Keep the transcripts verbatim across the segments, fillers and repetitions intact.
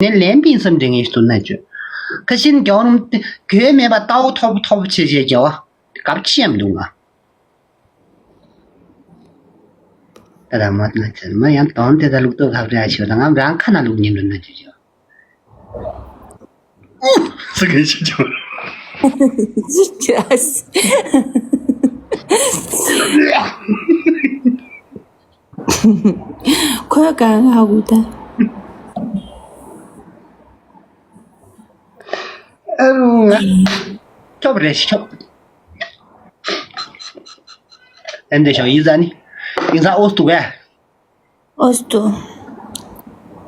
ནས་ལན་པིན་སེམས་འདྲེན་ངེས་ཤིག་ཏུ་ན་ཅོ། ཁ་ཤིན་རྒྱལ་བ་རིན་པོ་ཆེ་གོས་མེད་པ་ལྟ་བ་ཐོབ་ཐོབ་བྱེད་བྱེད་རྒྱལ་བ་གབ་ཆེ་ཡམ་འདུག་ང་། ད་ད་མ་ན་ཅོ་མ་ཡང་དོན་དེ་ད་ལུགས་ཏོ་ཁབ་རེ་ཨ་ཆེ་ད་ང་རང་ཁ་ན་ལུགས་ཉིན་རུ་ན་ཅོ་ཅོ། སུ་གིས་ཤེས་ཀྱང་། ཁོས་གང་ཧ་གོ་ད། ཨ་རུང་ང་། ཁྱོད་རེ་ཤི་ཁྱོད། ཨེ་འདི་ཤོག་ཡིན་ཟ་ནི། ཡིན་ཟ་ཨོ་སྟུ་ག་ཨོ་སྟོ།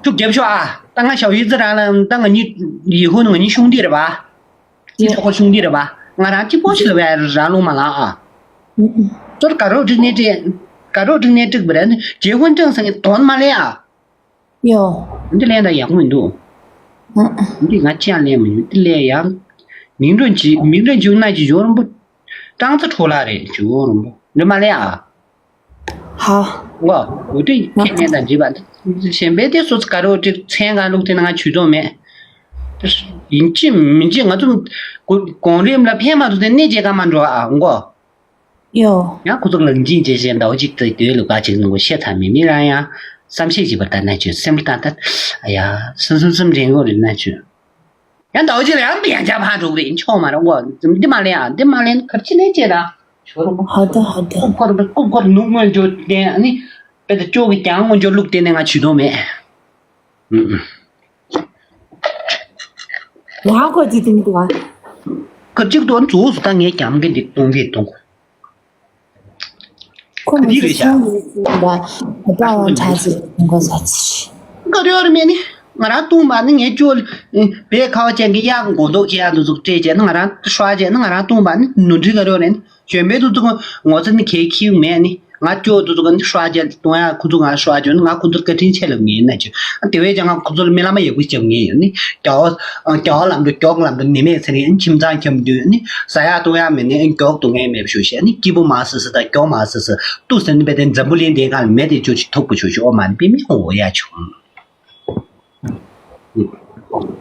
ཁྱོད་རྒྱབ་ཤོག་ཨ། ད་ང་ཞའོ་ཡི་ཙི་རང་ལ་ད་ང་གཉིས་ཡི་ཧུ་ནི་ང་གཉིས་ཤུང་དེ་རེད་པ། ངའི་ཐོག་ཁ་ཤུང་དེ་རེད་པ། ང་རང་གཅིག་པོ་ཞིག་ལ་བས་རང་ལུང་མ་ལང་ཨ། ཙོར་དགའ་རོགས་འགྲིག་ནས་སྤྲད། དགའ་རོགས་འགྲིག་ནས་འགྲིག་པ་རེད་ནི་རྗེ་ཧུན་ཀྲང་ཟེར་མཁན་དོན་མ་ལེན་ཨ། ཡོ། འདི་ལེན་ད་ཡག་པོ་མི་འདུག་འདི་ང་ཅི་ཡང་ལེན་མི་འདུག་འདི་ལས་ཡག་མིང་འདོན་གྱི་མིང་འདོན་གྱི་ན་གྱི་ཡོ་རམ་པོ། ཀྲང་ཙི་ཁྲོ་ལ་རེད་གྱི་ཡོ་རམ་པོ་འདི་མ་ལེན་ཨ། ཧ། ཝ། འུ་དེ་ཁས་ལེན་དང་འདྲིས་པ་གཞན་པའི་དེ་སོ་སོ་ག་རེ་འོ་དེ་མཚན་གང་བླུགས་དེ་ན་ང་ཇུས་གཏོགས་མེད། ཡིན་གཅིག་མིན་གཅིག་ང་ཚོ་གོ་གོང་རིམ་ལ་ཕན་མ་ཐོགས་དེ་གནས་བྱེད་ག་མ་འགྲོ་ཨ་མགོ། ཡོ། ཡང་ཁོ་ཚོ་ལ་འཇིན་བྱེད་བཞིན་ཟླ་བ་གཅིག་ཏུ་སྡོད་ལུགས་ག་ཅིག་ནང་གོ་བཤད་ཐབས་མེད་མི་རང་ཡང་བསམ་ཤེས་བྱེད་པར་ལྟ་ན་ཆོས་སེམས་ལ་ཏག་ཏག་ཨ་ཡ་སེམས་སེམས་སེམས་རེ་ངོ་རེ་ན་ཆོས། ཡང་ཟླ་བ་གཅིག་ལ་ཡང་ཡང་ཆ་ཕར་འགྲོ་གི་རེད་ཆོག་མ་རེད་འོ་འདི་མ་ལེན་ཨ་འདི་མ་ལེན་གར་ཅི་ལེན་ཅེ་ར། ཧ་ད་ཧ་ད། རྐུབ་འཁོར་རྐུབ་འཁོར་ནུབ་སྔོན་འཇོག་བསྟན་ཨ་ནི། དཔེ་དེ་ཅོག་གི་ཀྱང་སྔོན་འཇོག་བླུགས་བསྟན་ནས་ང་ཇུས་གཏོགས་མེད། ཨུ་ཨུ། ཡང་ཁོ་ཅི་དུང་དུ་བ། ཁ་ཅིག་ཏུ་འཛུགས་སུ་ད་ངས་ཀྱང་གི་འདི་གཏོང་གི་གཏོང་གོ། ཁོ་མི་ཚེ་སོང་ཡོད་ཟིན་པ་ད་བ་ཚ་ཚི་འགོ་ས་ཚི། ག་རེ་ཡོད་རེད་མེད་ནི། ང་རང་བཏུང་བ་ནི་ངའི་ཅོ་བས་ཁ་བ་ཅན་གྱི་གཡག་མགོ་འདོགས་ཅན་དུ་འཛུགས་སྤྲད་བྱས་ན་ང་རང་ཧྲ་བྱས་ན་ང་རང་བཏུང་བ་ནི་ནོར་འཁྲུལ་ག་རེ་ཡོད་རེད་ནི། གཞོན་པའི་དུ་ཚོ་ངོ་ཚ་ནི་གལ་ཁྱིའུ་མེད་ནི། ང་སྐྱོ་དུ་ཚོ་ནི་ཧྲ་རྒྱ་གཏོང་ཡ་ཁོ་ཚོ་ང་ཧྲ་རྒྱ་ནི་ང་ཁོ་ཚོར་བཀའ་དྲིན་ཆེ་ལབ་ངེས་ན་ཅི། དེ་བས་ཀྱང་ང་ཁོ་ཚོར་རྨི་ལམ་ཡག་པོ་བྱབ་ངེས་ཡོད་ནི། རྒྱ་བ་རྒྱ་བ་ལམ་འགྲོ་མགྱོགས་ལམ་འགྲོ་ནི་མེད་ཚེ་ནི་ཁྱིམ་ཚང་ཁྱམ་དུ་ནི་ཟ་ཡ་གཏོང་ཡ་མེད་ནི་མགྱོགས་གཏོང་ངེས་མེད་པ་ཞུ་ཤེས་ནི་སྐྱིད་པོ་མ་སི་སི་དང་མགྱོགས་མ་སི་སི་ཏུ་ཟེར་ནི་བས་དེ་འཛམ་བུ་གླིང་འདི་གང་ལ་མེད་དེ་ཅོ་ཅི་ཐུག་པོ་ཞུ་ཞུ་ཨོ་མ་ནི་པི་མི་ཧོ་ཡ་ཆུང་།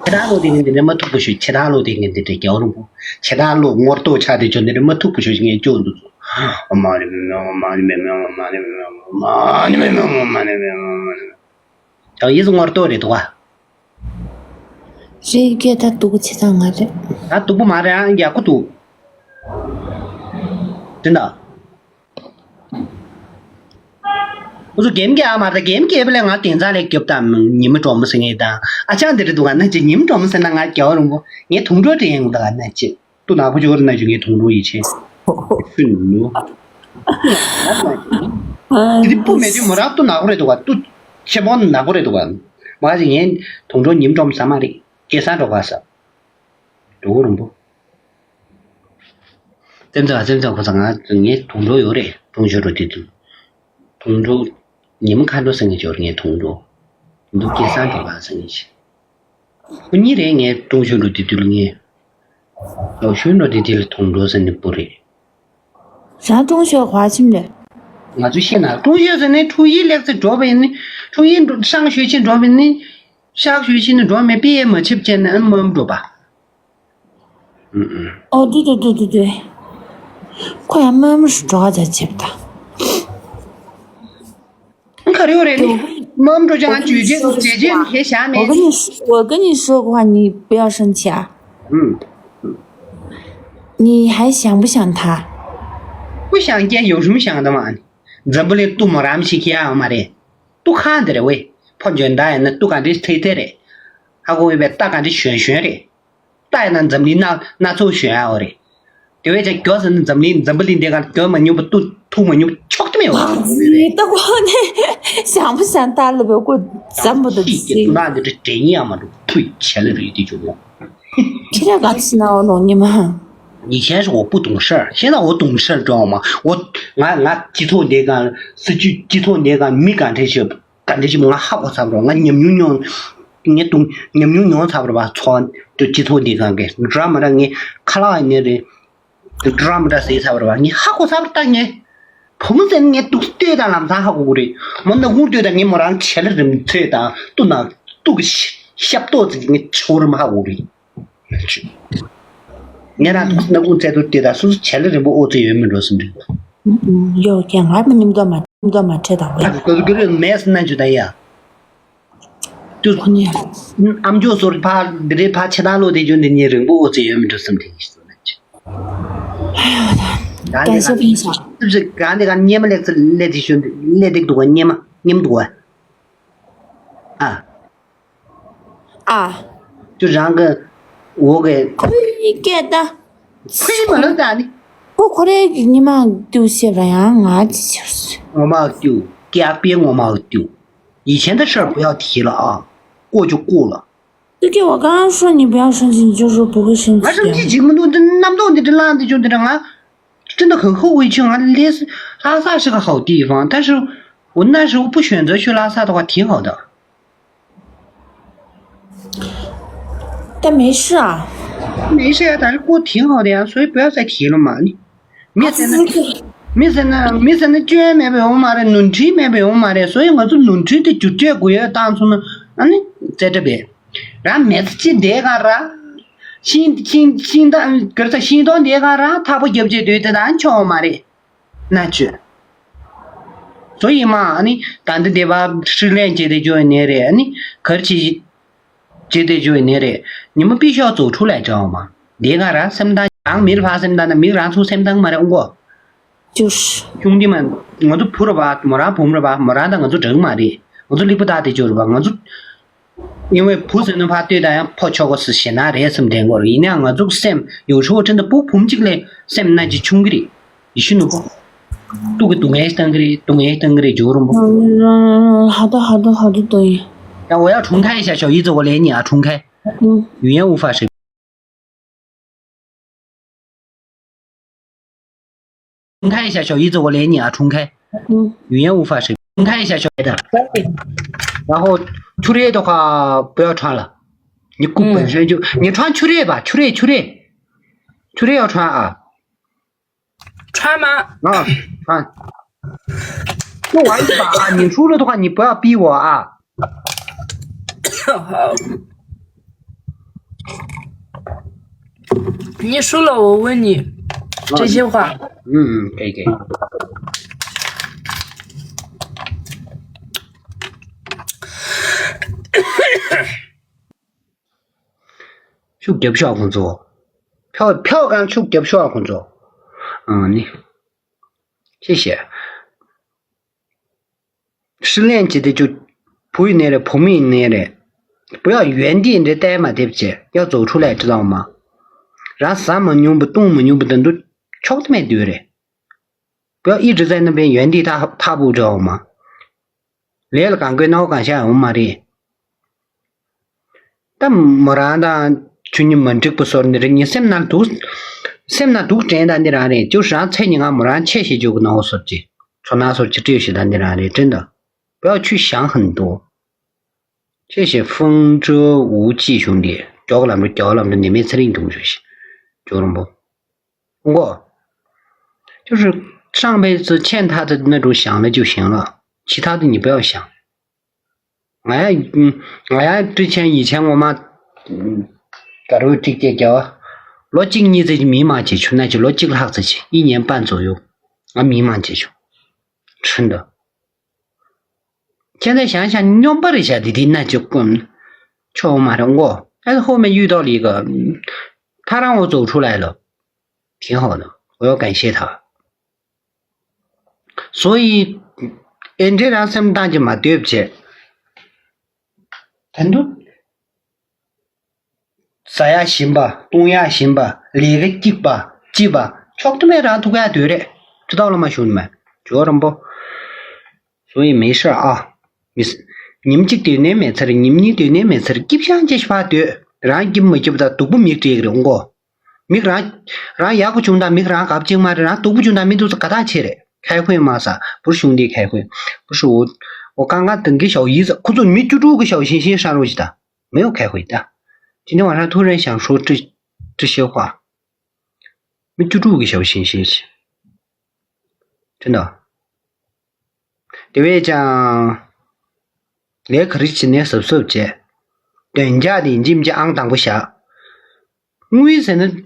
ཁྱེད་རང་ལོ་དེ་ངན་དེ་འདྲ་མ་ཐུག་པོ་ཞུ་ཁྱེད་རང་ལོ་དེ་ངན་དེ་འདྲ་རྒྱལ་བ་རིན་པོ་ཁྱེད་རང་ལོ་ངོར་ལྟོ་ཆགས་དེ་ཅོ་འདི་འདྲ་མ་ཐུག་པོ་ཞུ་ངས་སྐྱོ་འདུག་ཨོ་མ་ནི་པི་མི་ཨོ་མ་ནི་པི་མི་ཨོ་མ་ནི་པི་མི་ཨོ་མ་ནི་པི་མི་ཨོ་མ་ནི་པི་ཡང་ཡིད་ངོར་ལྟོ་རེད་འདུག་ག་རེད་སྐད་ད་སྡུག་ཆེ་ཚང་ང་རེད། ད་སྡུག་པོ་མ་རེད་ཨང་ཡག་པོ་འདུག་དེ་འདྲ། ཁོ་ཚོ་གེམ་རྒྱག་མ་རེད་གེམ་རྒྱག་པ་ལས་ང་དེང་སང་ལས་རྒྱབ་དང་ཉི་མ་གྲོགས་མོ་ཟེར་ངེས་དང་ཨ་ཅག་འདི་རེད་འདུག་ག་ན་ཅི་ཉི་མ་གྲོགས་མོ་ཟེར་ན་ང་རྒྱལ་བ་རིན་པོ་ངའི་དུང་སྒྲོག་དྲན་ཡོང་འདུག་ག་ན་ཅི། ཏུ་ནག་པོ་ཅོག་རེ་ན་ཅི་ངའི་དུང་སྒྲོག་ཡིད་ཆེས། ཤུན་ནུ། དེ་སྤུ་མེད་ཅི་མོ་རང་ཏུ་ནག་པོ་རེད་འདུག་ག་ཏུ་ཆེ་མོ་ནག་པོ་རེད་འདུག་ག་མ་ག་ཅི་ངའི་དུང་སྒྲོག་ཉིམ་གྲོགས་མོ་ཟ་མ་རེད་སྐལ་བཟང་གྲོགས་ག་ཟ། གྲོགས་རིན་པོ། ཙེམ་ཙེམ་ཙེམ་ཙེམ་ཁོ་ཚང་ང་ངའི་དུང་སྒྲོག་ཡོད་རེད་དུང་ཞོ་རུ་དེ་དུ། དུང་སྒྲོག་ཉི་མ་མཁའ་འགྲོ་ཟེར་མཁན་ཅིག་ཡོད་རེད་ངའི་དུང་སྒྲོག་འདུག་སྐལ་བཟང་གྲོགས་ལ་ཟེར་མཁན་ཅིག་ཁོ་གཉིས་རེད་ངའི་དུང་ཞོ་འགྲོ་དེ་དུས་ལ་ངས། ལོ་ཞོ་འགྲོ་དེ་དུས་ལ་དུང་སྒྲོག་ཟེར་ནི་པོ་རེད། ཟ་དུང་ཞོ་ག་ཕྱིན་རེད། ང་ཚོ་ཤེས་ན་དུང་ཞོ་ཟེར་ནི་ཁྲུང་ཡིག་ལེགས་ཚེ་འགྲོ་བས་ནི་ཁྲུང་ཡིག་ཧྲང་ཞོ་ཆེན་འགྲོ་བས་ནི། ཤག་ཞུ་ཤི་ནི་འགྲོ་མེད་པི་ཡེ་མ་ཆིབ་ཅན་ཨན་མམ་འགྲོ་པ། ཨོ་དུ་དུ་དུ་དུ་དུ། ཁོ་ཡང་མམ་ཞུ་འགྲོ་ཅ་ཆིབ་ད། ཁ་རེ་རེ་ནི་མམ་འགྲོ་ཅང་ཇུས་ཅན་ཇེ་ཅན་ཧེ་ཤ་མེད། 我跟你说过话，你不要生气啊。嗯。你还想不想他？不想见有什么想的嘛？འཛམ་བུ་གླིང་ཏུ་མོ་རམ་ཞིག་ཁྱེར་ཡ་མ་རེད། ཏུ་ཁང་དེ་རེད་ཝེ། ཕོ་འཇོན་ད་ཡིན་ན་ཏུ་ག་འདྲི་ཐེ་ཐེ་རེད། ཧ་གོ་ཡོད་པའི་རྟ་ག་འདྲི་ཞོན་ཞོན་རེད། རྟ་ཡིན་ན་འཛམ་གླིང་སྣ་སྣ་ཚོགས་ཞོན་ཡ་ཝ་རེད། དེ་བས་ཀྱང་མགྱོགས་ཟེར་ན་འཛམ་གླིང་འཛམ་བུ་གླིང་འདི་ག་མགྱོགས་མ་མྱུར་བ་ཏུ་ཐུག་མ་མྱུར་བ་ཆོག་ཏུ་མེད་ཝ། ད་གོ་ནས་ཞང་པོ་ཞང་ཏ་ལ་བའི་ཀོ་འཛམ་བུ་དུ་ཤིག་གི་ཏུ་ན་འདི་འདྲི་དྲན་ཡིན་ཡ་མ་འགྲོ་ཕུ་བྱེད་ལ་རེད་དེ་བྱུང་ངོ་། ཁྱེད་རང་ག་ཚི་ན་འོ་ནོ་ཉི་མ། 以前是我不懂事儿，现在我懂事儿，知道吗？我俺俺几头那个几头那个没干这些，干这些我还好差不多，俺ཉམས་མྱོང་ཉམས་ངས་དུང་ཉམས་མྱོང་ཉུང་ཚར་བ་རེད་པ། ཚོགས་དུ་སྤྱི་ཚོགས་འདི་གང་གི་འགྲོ་མ་ར་ངས་ཁ་ལག་ཡིན་ནི་རེད། འགྲོ་མ་ར་ཟས་ཚར་བ་རེད་པ། ངས་ཧ་གོ་ཚར་བ་ད་ངས་བུ་མོ་ཟེར་ནས་ངས་དུག་ལྟོས་དང་ལམ་སང་ཧ་གོ་གི་རེད། མོ་ན་ཧུར་ལྟོས་དང་ངས་མོ་རང་བྱེད་ལ་རིམ་ཚོད་དང་ཏུ་ན་ཏུ་གི་ཤི་ ཤབ་ཏོག་ཙི་ངས་ཆོར་མ་འོ་རེད། ངས་རང་ཐུགས་སྣ་ཁུང་བཙལ་དུ་དེ་དང་སོ་སོ་བྱས་ལ་རིང་པོ་ཨོ་ཙི་ཡོད་མི་འགྲོ་སེམས་འདྲི། ཡོད་ཀྱང་ང་མི་མཉམ་དུ་མ་མཉམ་དུ་མ་ཁྲེལ་དང་བས། ཀ་ཟུ་ཀི་རེ་མེད་སེ་ན་ཇུ་ད་ཡ། ཏུ། ཁོ་ནི། ཨམ་ཅོག་སོར་ཕ་འདི་རེད་ཕ་ཆེ་ད་ལོ་དེ་ཇོ་འདི་ཉིན་རིང་པོ་ཨོ་ཙི་ཡོད་མི་འགྲོ་སེམས་འདྲི་ཞིག་སོ་ན་ཇུ། གང་དེ་གང་། གང་དེ་གང་ཉེ་མ་ལེགས་ལེ་དེ་ཞུ་ལེ་དེ་འདུག་ག་ཉེ་མ་ཉེ་མ་འདུག་ག་ཨ། ཨ། ཁྱོད་རང་གི་འོག་གི་ཁོའི་སྐད་ད། ཁོའི་མ་ལོ་ད་ནི། ཁོ་ཁོ་རའི་ཉི་མ་ཏུ་ཤེས་པ་ཡང་ང་ཅི་ཤེས། ངོ་མ་ཏུ་ཀྱག་པའི་ངོ་མ་ཏུ། 以前的事儿不要提了啊，过就过了。 这给我刚刚说你不要生气，你就说不会生气。 ང་སེམས་ཅི་ཅིག་མི་འདུག་འདི་རྣམ་རྟོག་འདི་འདྲ་ལངས་འདི་ཅུང་འདི་འདྲ་ང་真的很后悔去ང་ལས་拉萨是个好地方，但是我那时候不选择去拉萨的话挺好的。 但没事啊。没事呀，咱是过挺好的呀，所以不要再提了嘛。你没事的，没事的，没事的，捐没用嘛的，能吃没用嘛的，所以我就能吃的就这个月当初呢，啊，你在这边，然后每次去这个啦，新新新的，可是新东这个啦，他不就不就对的，咱吃嘛的。 ན་ཅོ། 所以嘛་ཨ་ནི་ད་འདི་སྡེ་བ་ཧྲི་ལན་བྱེད་དེ་ཅོ་ནེ་རེད། ཨ་ནི་གར་ཅི་བྱེད་དེ་ཅོ་ནེ་རེད། ཉི་མ་པི་ཤོག་ཙོ་ཁྲུ་ལས་ཅོ་མ་འདི་ག་ར་སེམས་ཐང་རང་མིར་ཕ་སེམས་ཐང་ན་མིག་རང་ཚུགས་སེམས་ཐང་མ་རེད་ཨོ་གོ། ཅུ་ཤི། ཁྱུང་འདི་མ་ང་ཚོ་བུ་ར་བ་མོ་རང་བུམ་ར་བ་མོ་རང་དང་ང་ཚོ་འདྲ་གི་མ་རེད། ང་ཚོ་ལིག་པ་བཏགས་དེ་ཅོ་ར་བ་ང་ཚོ། 因为不是能怕对大家破缺个是些那人什么的，我一样我就 sem 有时候真的不捧这个嘞，sem 那就穷个的，也是那个，都给东爱当个的，东爱当个的就容不。好的，好的，好的，对。那我要重开一下小姨子，我连你啊，重开。嗯。语言无法识别。 重开一下，小姨子，我连你啊，重开。嗯。语言无法识别，重开一下小姨子。然后秋叶的话不要穿了，你顾本身就，你穿秋叶吧，秋叶秋叶，秋叶要穿啊。穿吗？啊，穿。就玩一把啊，你输了的话，你不要逼我啊。好。你输了，我问你真心话。嗯嗯，可以可以。ཤུགས་རྒྱབ་ཤོག་ཁོང་ཚོ། ཕྱོགས་ཕྱོགས་གང་ཤུགས་རྒྱབ་ཤོག་ཁོང་ཚོ། ཨང་ནི། ཅི་ཞེས། 失恋 བྱེད་དེ་ཅུ། བུ་ཡིན་ནའི་རེད་བུ་མོ་ཡིན་ནའི་རེད། 不要原地 འདྲེ་བལྟས་མ་དེབ་བྱས་ཡག་རྫོགས་འཕྲུལ་ལས་ཀྲི་ལའོ་མ། རང་ཟ་མ་མྱོང་བ་བཏུང་མ་མྱོང་བ་དེ་འདུ་ཆོག་ཏུ་མེད་དུས་རེད། 不要一直在那边原地踏踏步 འགྲོ་མ། ལས་ལ་གང་དགོས་སྣང་བ་གང་ཤར་འོང་མ་རེད། ད་མོ་རང་དང་ཆུ་ཉི་མ་འགྲིག་པ་སོར་འདི་རེད་ངས་སེམས་ནང་དུག་སེམས་ནང་དུག་དྲན་ད་འདི་རང་རེད་ཅུ་རང་ཚེ་ཉི་ང་མོ་རང་ཆེ་ཞེས་བརྗོད་ཀྱི་སྣང་བ་སོར་གྱི་ཚོ་ན་སོར་གྱི་སྤྲེའུ་ཞེས་ད་འདི་རང་རེད་དྲན་ད། 不要去想很多。 ཆེ་ཞེས་风之无际兄弟 མགྱོགས་ལམ་འགྲོ་མགྱོགས་ལམ་འགྲོ་ནི་མེད་ཚེ་རིང་དུང་ཞུ་ཞེས་ཇོ་རོང་པོ། ཧུང་གོ། 就是上辈子欠他的那种想了就行了，其他的你不要想。 ང་ཡང་ང་ཡང་之前以前 ངོ་མ་དགའ་རོས་ཀྲིག་ཀྱེ་རྒྱ་བ། ལོ་གཅིག་གཉིས་ཙམ་གྱི་མི་མང་ཆེ་ཆུ་ན་ཆེ་ལོ་གཅིག་ལྷག་ཙམ་ཆེ་一年半左右 ང་མི་མང་ཆེ་ཆུ། ཁྲིན་ཏོ། 现在想想 སྨྱོན་པ་རེད་བཞག་དེ་དེ་ན་ཅིག་ཀུན། ཆོག་མ་རེད་མགོ། 但是后面遇到了一个他让我走出来了，挺好的，我要感谢他。 所以ཨེ་འདྲེ་རང་སེམས་བཏང་ཅིག་མ་སྡོད་བྱེད། ད་འདུ། ཟ་ཡག་ཞིམ་པ་བཏུང་ཡག་ཞིམ་པ་ལས་ཀ་སྐྱིད་པ་སྐྱིད་པ་ཆོག་ཏུ་མེད་རང་ཐུག་ཡག་དུས་རེད། ཅི་ཐོག་ལ་མ་ཞུ་ནི་མེད་ཇོ་རམ་པོ། 所以没事啊。མི་ཉིན་གཅིག་དུས་ནས་མེད་ཚར་ཉིན་གཉིས་དུས་ནས་མེད་ཚར་སྐྱིབ་ཤང་ཅེས་ཕར་སྡོད་རང་སྐྱིབ་མ་སྐྱིབ་དང་སྡུག་པོ་མིག་བྲེག་རེད་འོང་གོ། མིག་རང་རང་ཡག་པོ་བྱུང་དང་མིག་རང་གབ་ཅིག་མ་རེད་རང་སྡུག་པོ་བྱུང་དང་མི་འདུག་ས་ག་ཐག་ཆེ་རེད་ཁའི་ཁོས་མ་ས་བུར་ཤུང་དེ་ཁའི་ཁོས་བུར་ཤུ་འོ་ཀང་ཀང་དང་གི་ཞའོ་ཡིས་ཁོ་ཚོ་མི་བཅུ་དྲུག་གི་ཞའོ་ཤིང་ཤིང་ཧྲང་རོ་ཞི་ད་མེའོ་ཁའི་ཁོས་ད་ཅི་ནི་ཝ་ཧྲང་ཐུ་རན་ཞང་ཧྲོ་ཀྲི་ཀྲི་ཤེ་ཧྭ་མི་བཅུ་དྲུག་གི་ཞའོ་ཤིང་ཤིང་ཞི་ཁྲི་ད། དེ་བས་ཀྱང་ལས་ག་རེ་བྱེད་ནས་གཟབ་གཟབ་བྱས། བདེ་འཇགས་དེ་ཡིན་གཅིག་མིན་གཅིག་ཨང་དང་པོ་བཞག་དངུལ་ཟེར་ན།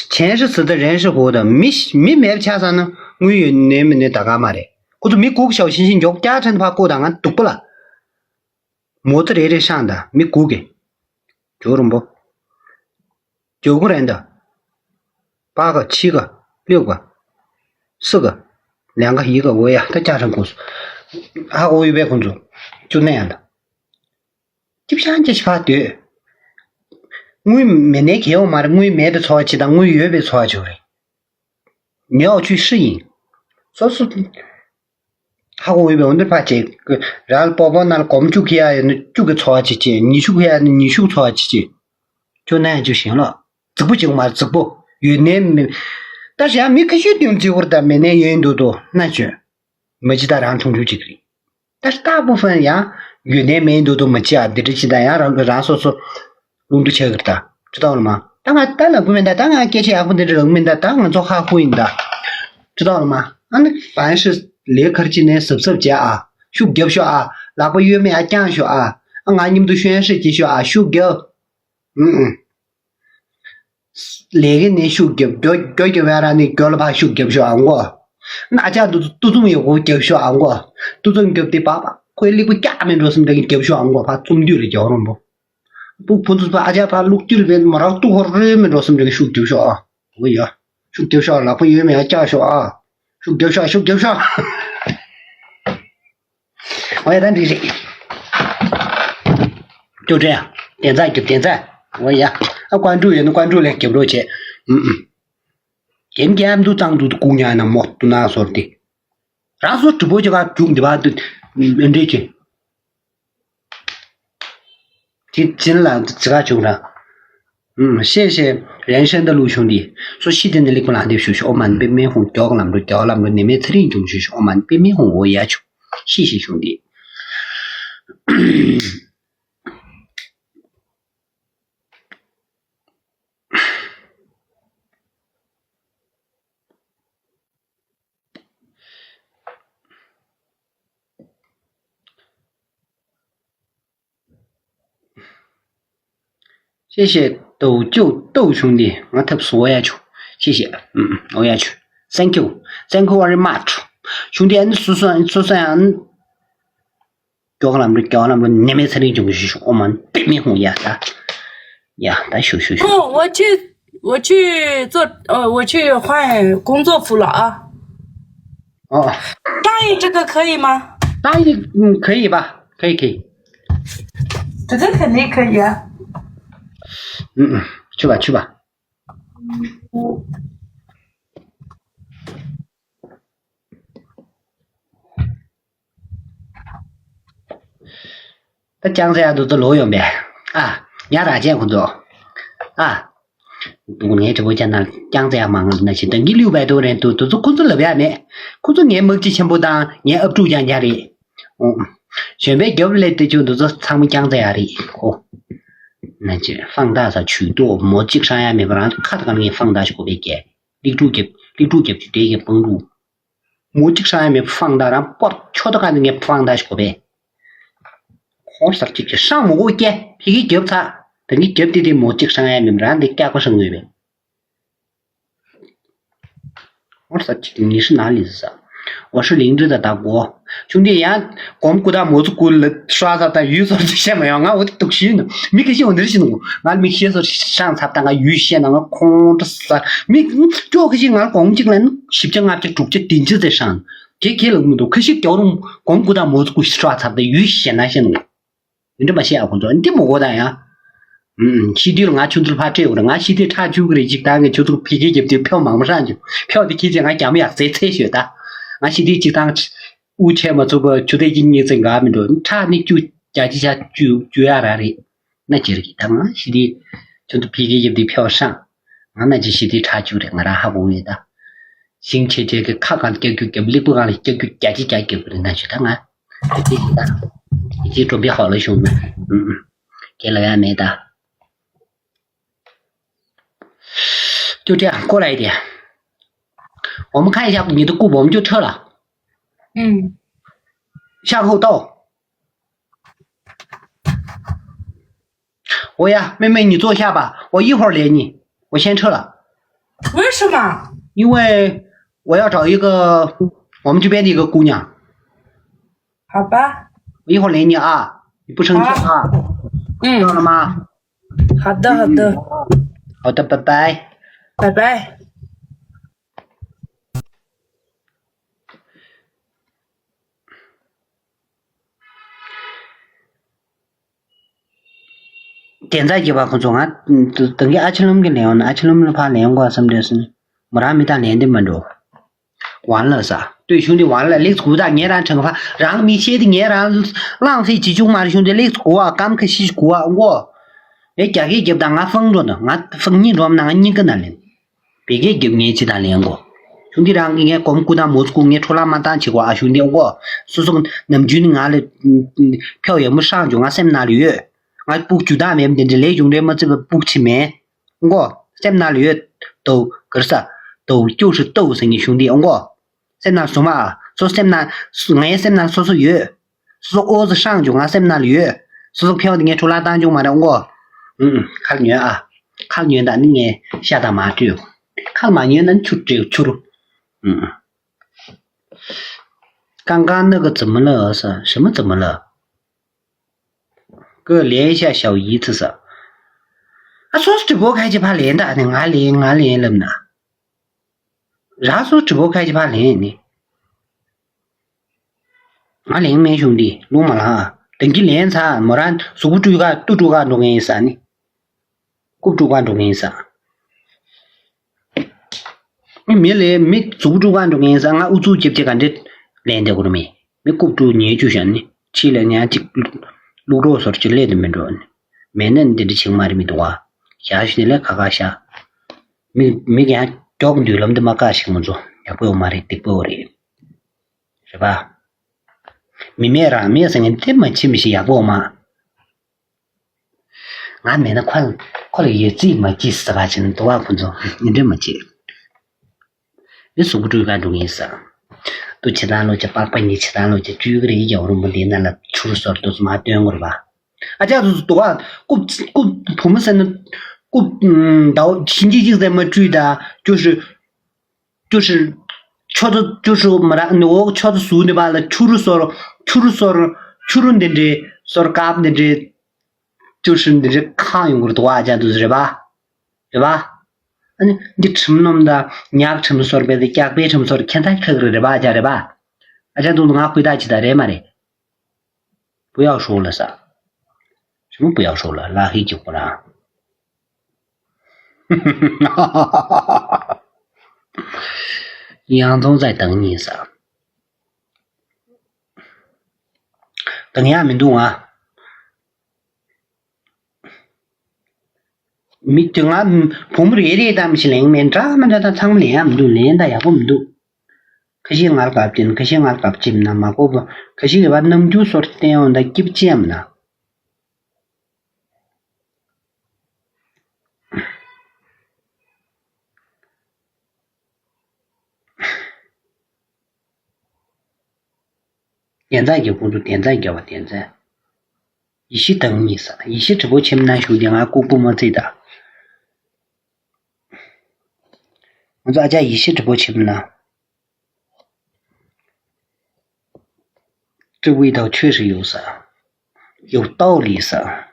钱是死的，人是活的。མི་མི་མེད་པ་ཆགས་ཚར་ན་དངུལ་ཡོད་ནའི་མེད་ནའི་ད་ག་མ་རེད། ཁོ་ཚོ་མི་སྒུག་ཤག་ཤིང་ཤིང་མགྱོགས་རྒྱག་ཁྲན་ཕ་ཀོ་དང་ང་སྡུག་པ་ལ། མོ་ཙི་རེ་རེ་ཤང་དང་མི་སྒུག་གི། ཇོ་རུམ་པོ། ཇོ་གུ་རེན་ད། པ་ག་ཆི་ག་ལིའུ་ག་སི་ག་ལན་ག་ཡི་ག་འོ་ཡ་ད་རྒྱག་ཁྲན་ཁོ་ཚོ། ཧ་གོ་ཡོད་པས་ཁོ་ཚོ། ཅུ་ནས་ཡང་ད། ཅིབ་ཤང་ཅི་ཞིག་ཕར་སྡོད། དངུལ་མེད་ནའི་གལ་ཡོད་མ་རེད། དངུལ་མེད་པའི་འཚོ་བ་བྱེད་དང་དངུལ་ཡོད་པའི་འཚོ་བ་བྱེད་རེད། ཉོ་ཆུ་ཧྲི་ཡིན། སོ་སོ། ཧ་གོ་ཡོད་པའི་འོ་འདིར་ཕར་བྱེད། རང་ལ་སྤོ་སྤོ་ན་ལ་སྒོར་མོ་བཅུ་ཁེ་ཡ་ཡོད་ན་བཅུ་གི་འཚོ་བ་བྱེད་ཅེས། ཉི་ཤུ་ཁེ་ཡ་ཡོད་ན་ཉི་ཤུ་འཚོ་བ་བྱེད་ཅེས། ཁྱོད་ན་ཡང་ཅིག་ཞེན་ལོ། རྫིག་པོ་བྱེད་དགོས་མ་རེད། རྫིག་པོ་ཡོད་ནའི་མི། ད་ཞག་མི་ཁ་ཤས་དོན་རྫིག་པོར་ད་མེད་ནའི་ཡོད་འདུག་དོ་ན་ཆོད། མ་ཅི་ད་རང་ཆུང་ཆུང་ཅིག་རེད། ད་ལྟ་བུ་ཧྥན་ཡང་ཡོད་ནའི་མེད་འདུག་དོ་མ་ཅི་ཨ་འདི་འདྲ་ཅི་ད་ཡང་རང་རང་སོ་སོ་རླུང་འདུ་ཆགས་ཀྱི་རེད་ད། ཅི་ད་ལ་མ་ད་ང་ད་ལབ་གི་མིན་ད། ད་ང་སྐད་ཆ་ཡག་པོ་འདི་འདྲ་ལབ་གི་མིན་ད། ད་ང་ཚོ་ཧ་ཧུ་ཡིན་ད། ཅི་ད་ལ་མ་ཨ་ནི་ཧྥན་ཧྲི་ལས་ཁར་ཅི་ནས་གཟབ་གཟབ་བྱས་ཨ། ཤུགས་རྒྱབ་ཤོག་ཨ། ལག་པ་གཡོན་མ་ཡར་བརྐྱངས་ཤོག་ཨ། ཨ་ང་མཉམ་དུ་ཤོན་ཧྲི་བྱེད་ཤོག་ཨ། ཤུགས་རྒྱབ། ཨུ་ཨུ། ལས་ཀའི་ནས་ཤུགས་རྒྱབ། རྒྱོ་རྒྱོ་རྒྱབ་ཡ་ར་ནས་རྒྱོ་ལ་ཕར་ཤུགས་རྒྱབ་ཤོག་ཨང་གོ། ན་ཅག་ཏུ་ཏུ་ཙུམ་ཡོད་གོ་རྒྱབ་ཤོག་ཨང་གོ། ཏུ་ཙུམ་རྒྱབ་དེ་པ་པ་ཁོའི་ལིག་པ་སྐྱག་མེད་འགྲོ་སེམས་ཀྱི་རྒྱབ་ཤོག་ཨང་གོ། ཕར་ཙུམ་དུས་ལ་རྒྱོ་རོང་པོ། པུ་ཕུན་ཚུན་ཕ་ཨ་ཅག་ཕ་ལུག་ཁྱུར་བས་མ་རག་ཏུ་ཧོར་རེ་མེད་འགྲོ་སེམས་ཀྱི་ཤུགས་རྒྱབ་ཤོག་ཨ། འོ་ཡ། ཤུགས་རྒྱབ་ཤོག་ལག་པ་ཡོད་མེད་ཡ་བཀྱག་ཤོག་ཨ། ཤུགས་རྒྱབ་ཤོག་ཤུགས་རྒྱབ་ཤོག་འོ་ཡ་ད་འགྲིག་རེད། ཅོ་ཀྲེ་ཡ། བདེན་རྩ་རྒྱབ་བདེན་རྩ། འོ་ཡ། ཨ་ཀོན་ཀྲུག་ཡོད་ན་ཀོན་ཀྲུག་ལས་རྒྱབ་རོགས་བྱེད། ཨུམ་ཨུམ། རྒན་རྒྱབ་འདུག་བཏང་འདུག་སྐུ་ཉག་ན་མོ་ཏུ་ན་སོར་ཏེ། རང་སོ་དྲི་བོ་ཅི་ག་རྒྱུག་འདི་བ་འདི་འདྲེ་ཅི། དེ་ཅིན་ལ་ཅི་ག་བྱུང་ར། ཤེས་ཤེས་རན་ཤན་ད་ལུ་བྱུང་དེ། སོ་ཤི་དེ་ནི་ལེགས་པོ་ལ་འདེབས་ཞུ་ཞུ་ཨོ་མན་པེ་མེ་ཧུང་ཀྱོག་ལམ་རུ་ཀྱོག་ལམ་རུ་ནེ་མེ་ཚེ་རིང་འབྱུང་ཞུ་ཞུ་ཨོ་མན་པེ་མེ་ཧུང་འོ་ཡ་ཆུ། ཤི་ཤི་བྱུང་དེ། ཤེས་ཤེས་ཏོ་ཅོ་ཏོ་བྱུང་དེ་ང་ཐབས་སུ་འོ་ཡ་ཆུ། ཤེས་ཤེས་ཨུམ་ཨུམ་འོ་ཡ་ཆུ། Thank you, thank you very much. བྱུང་དེ་ཨ་ནི་སུ་སུ་ཨ་ནི་སུ་སུ་ཨ་ནི། 教个那么多，教那么多，你们才能就是说我们北面红呀，呀，但是是是。 哦，我去，我去做，呃，我去换工作服了啊。 哦， 大爷，这个可以吗？ 答应，嗯，可以吧？可以，可以。 这个肯定可以啊。 嗯嗯，去吧，去吧。 ད་ཅང་ཙེ་ཡ་འདུག་ཏུ་ལོ་ཡོང་པས། ཨ། ཉ་ར་ཅན་ཁོ་ཚོ། ཨ། ངའི་དྲི་བོ་ཅན་ན་ཅང་ཙེ་ཡ་མང་ན་ཞིག་ད་གི་ལིའུ་བའི་དོ་རེད་འདུག་དུ་ཚོ་ཁོ་ཚོ་ལབ་ཡ་མེད། ཁོ་ཚོ་ངའི་མག་ཅི་ཆེན་པོ་དང་ངའི་ཨབ་ཕྲུག་ཅང་ཅང་རེད། ཨོ། གཞོན་པའི་རྒྱབ་ལས་དེ་ཆུ་འདུག་ཚོ་ཚང་མ་ཅང་ཙེ་ཡ་རེད་ཁོ། ན་ཅི་ཧྥང་ཏ་ས་ཆུ་ཏོ་མོ་གཅིག་ཧྲང་ཡ་མེད་པ་རང་ཁ་ད་ག་ངའི་ཧྥང་ཏ་ཞིག་གོ་བའི་སྐད། ལིག་ཕྲུག་རྒྱབ་ལིག་ཕྲུག་རྒྱབ་ཀྱི་དེ་གི་པང་ལུ། མོ་གཅིག་ཧྲང་ཡ་མེད་པ་ཧྥང་ཏ་རང་པོར་ཆོ་ད་ག་ནི་ངའི་ཧྥང་ཏ་ཞིག་གོ་བས། ཁོང་སར་གཅིག་གི་ཧྲང་མོ་གོ་སྐྱེ་ཕི་གི་རྒྱབ་ཚ། ད་ངའི་རྒྱབ་དེ་དེ་མོ་གཅིག་ཧྲང་ཡ་མེད་པ་རང་དེ་སྐྱག་པ་ཧྲང་ངོས་བས། 我说你是哪里人啊？我是林芝的大哥。兄弟呀，我们古大模子古了刷啥的语所这些没有啊？我都去呢，没个新闻的新闻，俺没写说上差，但俺语线那个空的啥，没就个新闻，讲这个人十几二十、十几、顶级在上，这给了我们都可惜叫人讲古大模子古刷差的语线那些东西。 འདི་མ་བཤད་ཨ་ཁོང་ཚོ་འདི་མོ་གོ་ད་ཡ། ཨུམ། ཤི་དུས་ལ་ང་ཁྱོད་ཚོར་ཕར་སྤྲད་འོ་ར། ང་ཤི་དུས་ཁྲག་བཅུག་གི་རེད་ཅིག་ད་ངས་ཁྱོད་ཚོར་ཕི་གེ་རྒྱབ་དུས་ཕྱོགས་མང་པོ་ཧྲང་བཅུག་ཕྱོགས་དེ་ཁྱེད་ཀྱིས་ང་རྒྱ་མོ་ཡག་རྩེ་ཚེ་ཤོད་ད། ང་ཤི་དུས་ཅིག་ཐང་དབུགས་ཆད་མ་ཚུགས་པ་ཆུ་ཚོད་གཅིག་གཉིས་ཙམ་འགག་མི་འགྲོ། ཁྲག་ནི་བཅུ་བརྒྱ་ཅི་བྱ་བཅུ་བཅུ་ཡ་ར་རེད། ན་ཅི་རེད་ད་ང་ཤི་དུས་ཁྱོད་ཚོ་ཕི་གེ་རྒྱབ་དུས་ཕྱོགས་ཧྲང་། ང་ན་ཅི་ཤི་དུས་ཁྲག་བཅུག་རེད་ང་ར་ཧ་གོ་ཡོད་ད། ཞིང་ཆེ་ཆེ་གི་ཁ་གང་སྐྱག་རྒྱུ་རྒྱབ་ལེགས་པོ་གང་ལ་སྐྱག་རྒྱུ་བརྒྱ་ཅི་བརྒྱ་རྒྱབ་རེད་ན་ཅི་ད་ང་། 已经准备好了，兄弟们。嗯嗯，给老杨没打。就这样，过来一点。我们看一下你的顾博，我们就撤了。嗯。向后倒。我呀，妹妹，你坐下吧，我一会儿连你，我先撤了。为什么？因为我要找一个我们这边的一个姑娘。好吧。我一会儿连你啊，你不生气啊？好。嗯。知道了吗？好的，好的。好的，拜拜。拜拜。དེ་ཚོ་རྒྱབ་པ་ཁོ་ཚོ་ང་ད་གིན་ཨ་ཆེ་ལུམ་གི་ལན་འོང་ན། ཨ་ཆེ་ལུམ་ལ་ཕར་ལན་དགོས་བསམ་འདོད་སོང་། མོ་རང་མི་དང་ལན་དེ་མ་འགྲོ། 完了 ས། 对兄弟 完了 ལེགས་གུ་ད་ངས་རང་དྲང་ཕ་རང་མི་ཤེས་དེ་ངས་རང་བླངས་ཚེ་ཇི་བྱུང་མ་རེད། 兄弟 ལེགས་གུ་བ་སྐམ་ཁ་ཤི་གུ་བ་མགོ། ངས་རྒྱ་སྐད་རྒྱབ་དང་ང་ཧྥང་འགྲོ་དང་ང་ཧྥང་གཉིས་འགྲོམ་ན་ང་གཉིས་ཀ་ན་ལེན། བེ་གེ་རྒྱབ་ངས་ཅི་དང་ལེན་གོ། 兄弟 རང་གི་ངས་གོམ་སྐུ་དང་མོ་སྐུ་ངས་འཕྲོ་བརླག་མ་བཏང་བྱེད་གོ་ཨ། 兄弟 གོ། སོ་སོ་ནམ་རྒྱུན་ནི་ང་ལ་ཕྱོགས་ཡོད་མོ་ཧྲང་ཇོ་ང་སེམས་ནང་ལ་ཡོད། ང་སྤུག་ཇུ་དང་མེད་དེ་འདྲ་ལས་གཞུང་འབྲེལ་མ་བརྩི་བ་སྤུག་ཆི་མེད། གོ། སེམས་ནང་ལ་ཡོད། 都 གར་ས། 都就是都 ཟེར་ངས་གཞུང་འདི་གོ། སེམས་ནང་བཟུང་མ། སོ་སེམས་ནང་ངའི་སེམས་ནང་སོ་སོ་ཡོད། སོ་སོ་ཨོ་ཙི་ཧྲང་ཇོ་ང་སེམས་ནང་ལ་ཡོད། སོ་སོ་ཕེའོ་དེ་ངས་འཕྲོ་བརླག་བཏང་བྱུང་མ་རེད་ཨོ་གོ། ཨུ་ཨུ། ཁ་ལ་ཉོན་ཨ། ཁ་ལ་ཉོན་ད་ནི་ངས་ཤ་དང་མ་སྤྲོད། ཁ་ལ་མ་ཉོན་ན་ནི་ཆུ་སྤྲོད་ཆུ་རུ། ཨུ་ཨུ། 刚刚那个怎么了 ས། 什么怎么了？ གི་ལན་ཤ་ཤའོ་ཡིད་ཚི་ས། ཨ་སོ་སོ་དྲི་བོ་ཁ་ཅི་ཕ་ལན་ད་ནི་ང་ལན་ང་ལན་ལབ་ན། ར་སོ་དྲི་བོ་ཁ་ཅི་ཕ་ལེན་ནི། ང་ལེན་མེད་གཞུང་འདི་ལུང་མ་ལ། དེང་གི་ལེན་ཚ་མོ་རང་གཟུགས་པོ་བཀྲུས་ག་ཏུ་བཀྲུ་ག་འགྲོ་ངེས་ས་ནི། རྐུབ་བཀྲུ་ག་འགྲོ་ངེས་ས། མི་མི་ལས་མི་གཟུགས་པོ་བཀྲུ་ག་འགྲོ་ངེས་ས། ང་ཨུ་ཚུགས་རྒྱབ་ཅེ་ག་འདྲེ་ལེན་དེ་གོ་རུ་མེད། མི་རྐུབ་བཀྲུ་ཉེས་བཅུ་བཞག་ནི་ཕྱི་ལ་ཉག་གཅིག་བླུག་རོགས་སོར་གྱི་ལས་དེ་མི་འགྲོ་ནི། མེད་ན་འདི་འདྲ་བྱེད་མ་རེད་མི་འདུག་བ། ཞག་ཞུ་ནི་ལས་ཁ་ཁ་ཤ། མི་མི་ཡང་མགྱོགས་འདུས་ལམ་འདི་མ་བཀག་ཞིག་མ་ཚོ་ཡག་པོ་ཡོད་མ་རེད་སྡིག་པོ་ཡོད་རེད། རེད་པ། མི་མེད་རང་མེད་ཟེར་མཁན་དེ་མ་ཕྱི་མི་ཞིག་ཡག་པོ་ཡོད་མ། ང་མེད་ན་ཁོ་ལ་ཁོ་ལ་ཡོད་རྩིས་མ་སྐྱིད་ཟེར་བ་ཅན་འདུག་བ་ཁོ་ཚོ་ངན་འདྲེ་མ་བྱེད། མི་གཟུགས་པོ་བཀྲུས་ག་འགྲོ་ངེས་ས། ཏུ་ཆེ་ཐང་ལོ་ཆེ་པགས་པ་ཉི་ཆེ་ཐང་ལོ་ཆེ་བཅུ་གི་རེ་ཡི་རྒྱ་རུ་མོ་འདི་ན་ལ་ཆུར་སོར་དུ་མ་སྟོན་དགོས་རེད་པ། ཨ་ཅག་ཏུ་དུ་བ་ཀུབ་ཀུབ་བུ་མོ་ཟེར་ན་ཀུབ་ཟླ་བ་ཤིན་ཅི་ཅིག་ཟེར་མ་བཀྲུས་ད་ཅུ་ཧྲི་ཅུ་ཧྲི་ཆོ་ཏུ་ཅུ་ཧྲི་མ་ར་ནི་འོག་ཆོ་ཏུ་ཟུག་ནི་བ་ལ་ཆུ་རུ་སོར་ཆུ་རུ་སོར་ཆུ་རུ་འདི་འདྲའི་སོར་ཀབ་འདི་འདྲའི་ཅུ་ཧྲི་འདི་འདྲའི་ཁང་ཡོང་གི་རེད་དུ་བ་ཨ་ཅག་ཏུ་རེད་པ་རེད་པ། ཨ་ནི་འདི་ཁྲིམས་ནོམ་ད་ཉག་ཁྲིམས་སོར་པའི་དེ་སྐྱག་པའི་ཁྲིམས་སོར་ཁྱེད་ད་ཁག་རེད་རེད་པ་ཨ་ཅག་རེད་པ། ཨ་ཅག་ཏུ་ང་ཁུ་ད་ཅི་ད་རེད་མ་རེད། 不要说了 ས། 什么不要说了 ལ་ཧི་ཀྱི་ཁོ་རང་། 洋葱在等你 ས། 等 ཡ་མི་འདུག་ང་། མི་དེ་ང་བུ་མོ་རེ་རེ་དམ་ཞིག་ལེན་མེད་འདྲ་མི་འདྲ་དང་ཚང་མ་ལེན་ཡ་མི་འདུག་ལེན་ད་ཡག་པོ་མི་འདུག་ཁ་ཤས་ངར་བབ་ཅིན་ཁ་ཤས་ངར་བབ་ཅིམ་ན་མ་གོ་བ་ཁ་ཤས་རེ་བ་རྣམ་འགྱུར་སོར་བསྟན་འོང་ད་སྐྱིབ་ཅེམ་ན། དན་རྩ་རྒྱབ་ཁོང་ཚོ་དན་རྩ་རྒྱབ་པ་དན་རྩ། ཡེ་ཤེས་དང་གཉིས་ས་ཡེ་ཤེས་དྲི་བོ་ཆེམ་ན་ཞུགས་ཏེ་ང་ལྐུགས་པོ་མ་བརྩིས་ད། ང་ཚོ་ཨ་ཅག་ཡེ་ཤེས་དྲི་བོ་ཆེམ་ན། 这味道确实有啥？有道理啥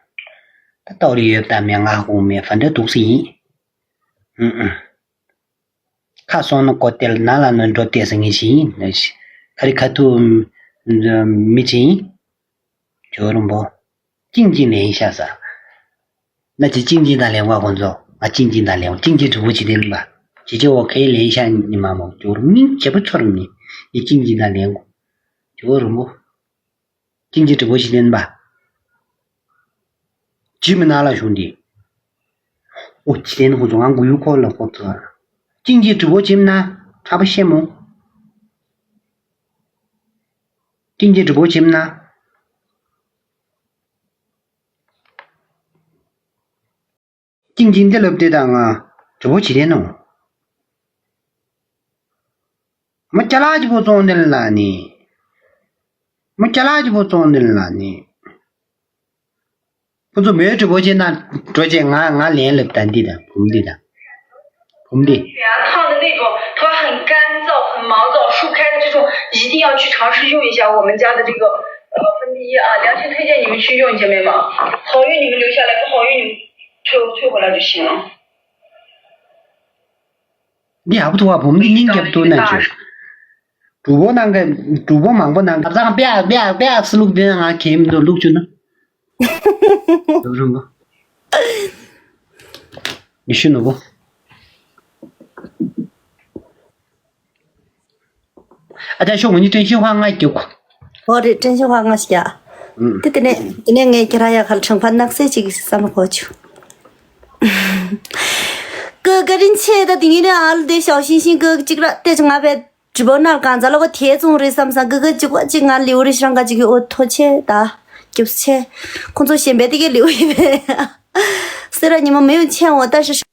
？ད་道理ཡོད་ད་མེད་ང་ཧུང་མེད་ཧྥན་ཏེ་འདུག་སེ་ཡིན། ཨུ་ཨུ། ཁ་སོང་ན་ཀོ་ཏེལ་ན་ལ་ནོན་འགྲོ་ཏེ་ཟེར་ངེས་ཤིང་ཁ་རི་ཁ་ཐུ་མི་ཅིང་ཇོ་རུམ་པོ། ཅིང་ཅིང་ལེན་ཤ་ས། ན་ཅི་ཅིང་ཅིང་དང་ལེན་བ་ཁོང་ཚོ་ང་ཅིང་ཅིང་དང་ལེན་ཅིང་ཅིང་གྲུ་བོ་ཅི་ལེན་པ་ཅི་ཅི་འོ་ཁའི་ལེན་ཤ་ཉི་མ་མོ་ཇོ་རུམ་མིང་ཇེ་པོ་ཚོར་མི་ཡི་ཅིང་ཅིང་དང་ལེན་གོ་ཇོ་རུམ་པོ། ཅིང་ཅིང་གྲུ་བོ་ཅི་ལེན་པ། ཇི་མི་ན་ལ་ཞུང་དེ། ཨོ་ཅི་ལེན་ཧུ་ཚོ་ང་གུ་ཡུ་ཁོ་ལ་ཁོ་ཚོ། ཅིང་ཅིང་གྲུ་བོ་ཅི་མི་ན་ཁྲ་པ་ཤེ་མོ། ཅིང་ཅིང་གྲུ་བོ་ཅི་མི་ན། ཅིང་ཅིང་འདི་ལབ་དེ་དང་ང་གྲུ་བོ་ཅི་ལེན་ནོ། མ་ཅ་ལག་ཅི་པོ་བཙོང་དེ་ལ་ནི། མ་ཅ་ལག་ཅི་པོ་བཙོང་དེ་ལ་ནི། ཁོ་ཚོ་མོའི་直播间ནང་འགྲོ་བྱས་ང་ང་ལན་སླེབས་ད་འདི་དང་བུམ་འདི་དང་བུམ་འདི། 对啊，烫的那种，头发很干燥、很毛躁、树开的这种，一定要去尝试用一下我们家的这个呃粉底液啊，良心推荐你们去用，姐妹们，好用你们留下来，不好用你们退退回来就行了。 འདི་ཡག་པོ་འདུག་བ། བུམ་འདི་སྙིང་རྗེ་པོ་འདུག་ན་ཅོ། སྒྲུབ་པོ་ནང་གི་སྒྲུབ་པོ་མང་པོ་ནང་གི་ཨ་ཙང་པེ་ཨ་པེ་ཨ་པེ་ཨ་སི་ལུག་འདི་ང་གེམ་འདུག་ལུག་ཅུ་ན། རུང་གོ། ཡེ་ཤུ་ནོ་བོ། ཨ་ཅག་ཤོག་ངོ་ནི་ཀྲན་ཤིན་ཧྭ་ལྔ་རྒྱུག་ཧོ་རེད། ཀྲན་ཤིན་ཧྭ་ལྔ་ཞིག་ཡ། ཨུམ། དེ་དེ་ནས་དེ་ནས་ངས་ཁྱེད་རང་ཡ་ཁར་ཁྲང་ཕ་ནག་སེ་ཅིག་བསམ་གོ་ཆུ། ཀི་ཀི་རིན་ཆེ་ད་དེ་ཉིན་ནས་ཨ་ལ་དེ་ཞའོ་ཤིང་ཤིང་ཀི་ཅིག་ར་དེ་ང་བས་ཀྲི་བོ་ནལ་གང་ཛ་ལོ་གོ་དེ་ཙོང་རེད་བསམ་སང་ཀི་ཀི་ཅིག་བ་ཅིག་ང་ལིའུ་རི་ཤང་ག་ཅིག་གི་ཨོ་ཐོ་ཆེ་ད་རྒྱུབ་ཆེ། ཁོང་ཚོ་གཞན་པའི་དེ་གའི་ལིའུ་ཡི་བས་སེ་ར་ཉི་མ་མེ་ཡོན་ཆེ་འོ་ད་ཤ་ཤ།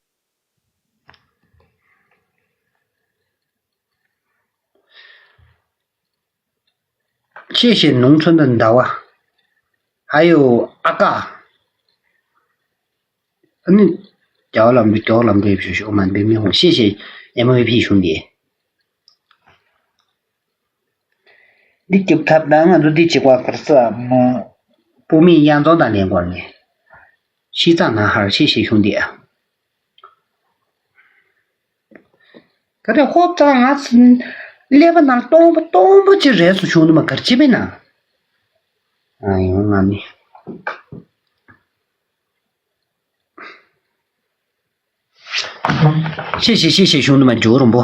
谢谢农村的ཟླ་བ། 还有阿嘎。 ཨ་ནི། རྒྱལ་བ་ལམ་འགྲོ་རྒྱལ་བ་ལམ་འགྲོ་ཡིབ་ཞུ་ཞུ་མ་འདི་མི་ཧོང་谢谢ཨེམ་ཝི་པི་གཞུང་འདི། འདི་སྐྱོབ་ཐབས་དང་ང་ཚོ་འདི་བྱེད་པ་གར་ས་མོ། བུ་མི་གཡང་རྫོང་དང་ལེན་དགོས་ནས། ཤི་ཙང་ན་ཧར་谢谢གཞུང་འདི། ག་རེ་ཧོབ་ཙང་ང་ཚོ་ཀླད་པ་ནང་སྟོང་པ་སྟོང་པ་ཅིག་རེད་སོ་བྱུང་དུ་མ་གར་ཅི་པས་ན། ཨ་ཡོང་ང་ནི། 谢谢谢谢གཞུང་དུ་མ་འཇོག་རུང་པོ།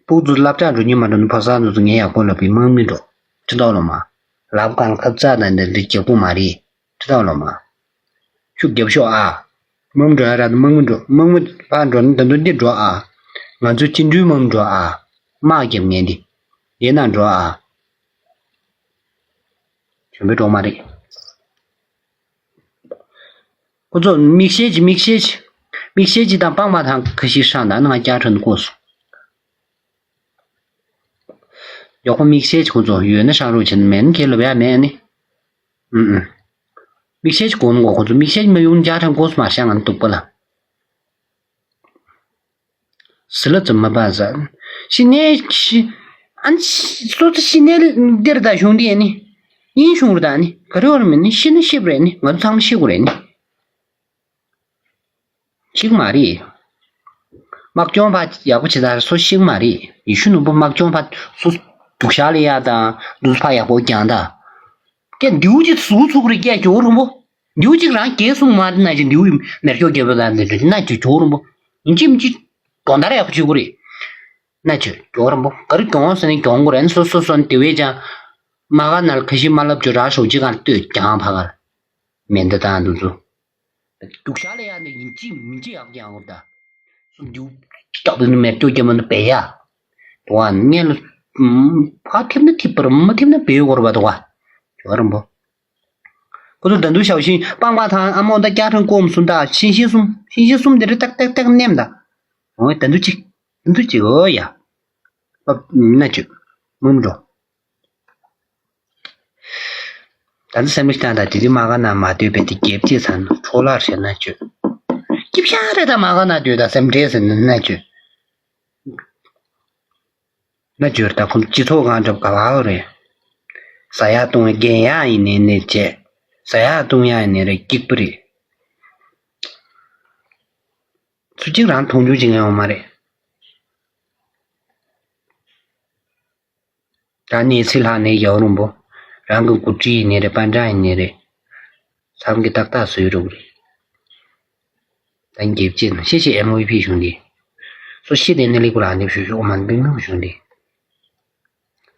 སྤུག་ཚོ་སླབ་གྲྭ་འགྲོ་ཉིན་མ་འགྲོ་ནི་ཕ་ས་འགྲོ་ཚོ་ངས་ཡག་པོ་ལབ་པའི་དམག་མི་འགྲོ་ཁྲི་ཐོག་ལོ་མ། ལབ་གང་ཁབ་ཚ་དང་འདི་འདྲི་རྒྱག་པོ་མ་རེད་ཁྲི་ཐོག་ལོ་མ། ཤུགས་རྒྱབ་ཤོག་ཨ། དམག་མི་འགྲོ་ཡ་ར་དམག་མི་འགྲོ་དམག་མི་ཕར་འགྲོ་ནི་ད་འདུ་འདི་འགྲོ་ཨ། ང་ཚོ་སྤྱི་འགྲོའི་དམག་མི་འགྲོ་ཨ། དམག་རྒྱབ་ངན་འདི། ཡེ་ན་འགྲོ་ཨ། བྱོན་པའི་གྲོགས་མ་རེད། ཁོ་ཚོ་མིག་ཤེལ་གྱི་མིག་ཤེལ་གྱི་མིག་ཤེལ་གྱི་དང་པང་མ་དང་ཁ་ཤས་ཧྲང་དང་ནང་བསྐྱར་ཁྲོན་བསྐོས་སོང་། མགྱོགས་པོ་མིག་ཤེལ་གྱི་ཁོ་ཚོ་ཡོད་ན་ཧྲང་རུ་ཆེན་མེད་ན་ཁྱེད་ལབ་ཡ་མེད་ནི། ཨུ་ཨུ། མིག་ཤེལ་གྱི་གོ་ནོ་ཁོ་ཚོ་མིག་ཤེལ་གྱི་མ་ཡོང་བསྐྱར་ཁྲོན་བསྐོས་སོང་མ་ཤང་ང་ནི་སྡུག་པ་ལ། སི་ལ་ཙི་མ་པ་ཟ། ཤི་ནས་ཤི། ཨན་སོ་ཙི་ཤི་ནས་འདིར་ད་བྱུང་དེ་ནི། ཡིན་བྱུང་རུ་ད་ནི། ག་རེ་བར་མི་ནི་ཤི་ནི་ཤི་བ་རེད་ནི། ང་ཚོ་ཚང་མ་ཤི་དགོས་རེད་ནི། ཤི་གི་མ་རེད། དམག་སྐྱོང་པ་ཡག་པོ་བྱེད་ད་སོ་ཤི་གི་མ་རེད། ཡེ་ཤུ་ནོར་བུ་དམག་སྐྱོང་པ་སོ་སྡུག་ཤག་ལ་ཡ་དང་འདུག་ཕ་ཡག་པོ་རྒྱང་ད། ཀྱེ་མདེའུ་གཅིག་ཟུག་ཚུགས་རེ་ཀྱེ་ཇོ་རིན་པོ། མདེའུ་གཅིག་རང་རྒྱལ་སོང་མ་རེད་ན་ཅི་མདེའུ་མེར་སྐྱོག་རྒྱལ་པོ་ལ་འདི་འདྲ་ན་ཅི་ཇོ་རིན་པོ། ཡིན་གཅིག་མིན་གཅིག་གདོན་དར་ཡག་པོ་བྱེད་དགོས་རེད། ན་ཅི་ཇོ་རིན་པོ་ག་རེ་གྱོང་ཟེར་ནས་གྱོང་དགོས་རེད་ན་སོ་སོ་སོ་ནས་དེ་བས་ཀྱང་། མ་ག་ན་ལ་ཁ་ཤི་མ་ལབ་ཇོ་ར་ཤོག་ཅི་གང་ལྟོས་ཀྱང་ཕ་ག་ལ། མེ་མདའ་དང་འདུ་ཚོ། རྒྱུག་ཤར་ལ་ཡ་ནི་ཡིན་གཅིག་མིན་གཅིག་ཡག་ཀྱང་འོར་ད། སུ་འདུག་སྟབས་ནི་མེར་སྐྱོ་རྒྱ་མ་ནི་བེ་ཡ། དོ་ཨ་ངས་ལ། ཕ་ཐེབས་ན་ཐེབས་པར་མ་ཐེབས་ན་བེ་ཡོ་གོར་བ་དོ་ཨ། ཇོ་རིན་པོ། ཁོ་ཚོ་ད་འདུག་ཞའོ་ཤིང་པང་པ་དང་ཨ་མོ་ད་བསྐྱར་ཁྲང་ཀོམ་སུ་ད་ཤིང་ཤིང་གསུམ་ཤིང་ཤིང་གསུམ་དེ་རེ་ཏག་ཏག་ཏག་མནན་ད། འོ་ད་འདུག་ཅིག་ད་འདུག་ཅིག་འོ་ཡ། པ་ན་ཅིག་མུམ་འགྲོ། ད་ནི་སེམས་ལ་བཏང་དང་དེ་དུས་མ་ག་ན་མ་སྡོད་པའི་དེ་རྒྱལ་གཅེས་ཚ་ན་འཕྲོ་བརླག་བྱས་ན་བཅོས། སྐྱིབ་ཤང་རེད་ད་མ་ག་ན་སྡོད་ད་སེམས་ཁྲལ་ཟེར་ན་ན་བཅོས། ན་བཅོས་ད་ཁོང་སྤྱི་ཚོགས་གང་འགྲབ་ག་བ་རེད། ཟ་ཡག་བཏུང་ཡག་རྒན་ཡག་ཡིན་ནའི་ནས་བྱས། ཟ་ཡག་བཏུང་ཡག་ཡིན་ནའི་རེད་སྐྱིད་པོ་རེད། སུ་གཅིག་རང་མཐོང་ཆུང་བྱེད་མཁན་ཡོང་མ་རེད། ད་གནས་ཚུལ་ལྷག་ནས་ཡག་རུང་པོ། རང་གི་འགོ་ཁྲིད་ཡིན་ནི་རེད་པ་འདྲ་ཡིན་ནི་རེད། ཚང་གི་ཏག་ཏག་བཟོས་རུག་རེད། ད་འགེབས་ཅན་ཤེ་ཤེ་ཨེམ་ཝི་པི་བྱུང་དེ། སོ་ཤི་དེ་ནི་ལི་ཀུ་ལ་འདེབས་ཞུ་ཞུ་ཨོ་མ་འདི་མི་བྱུང་དེ།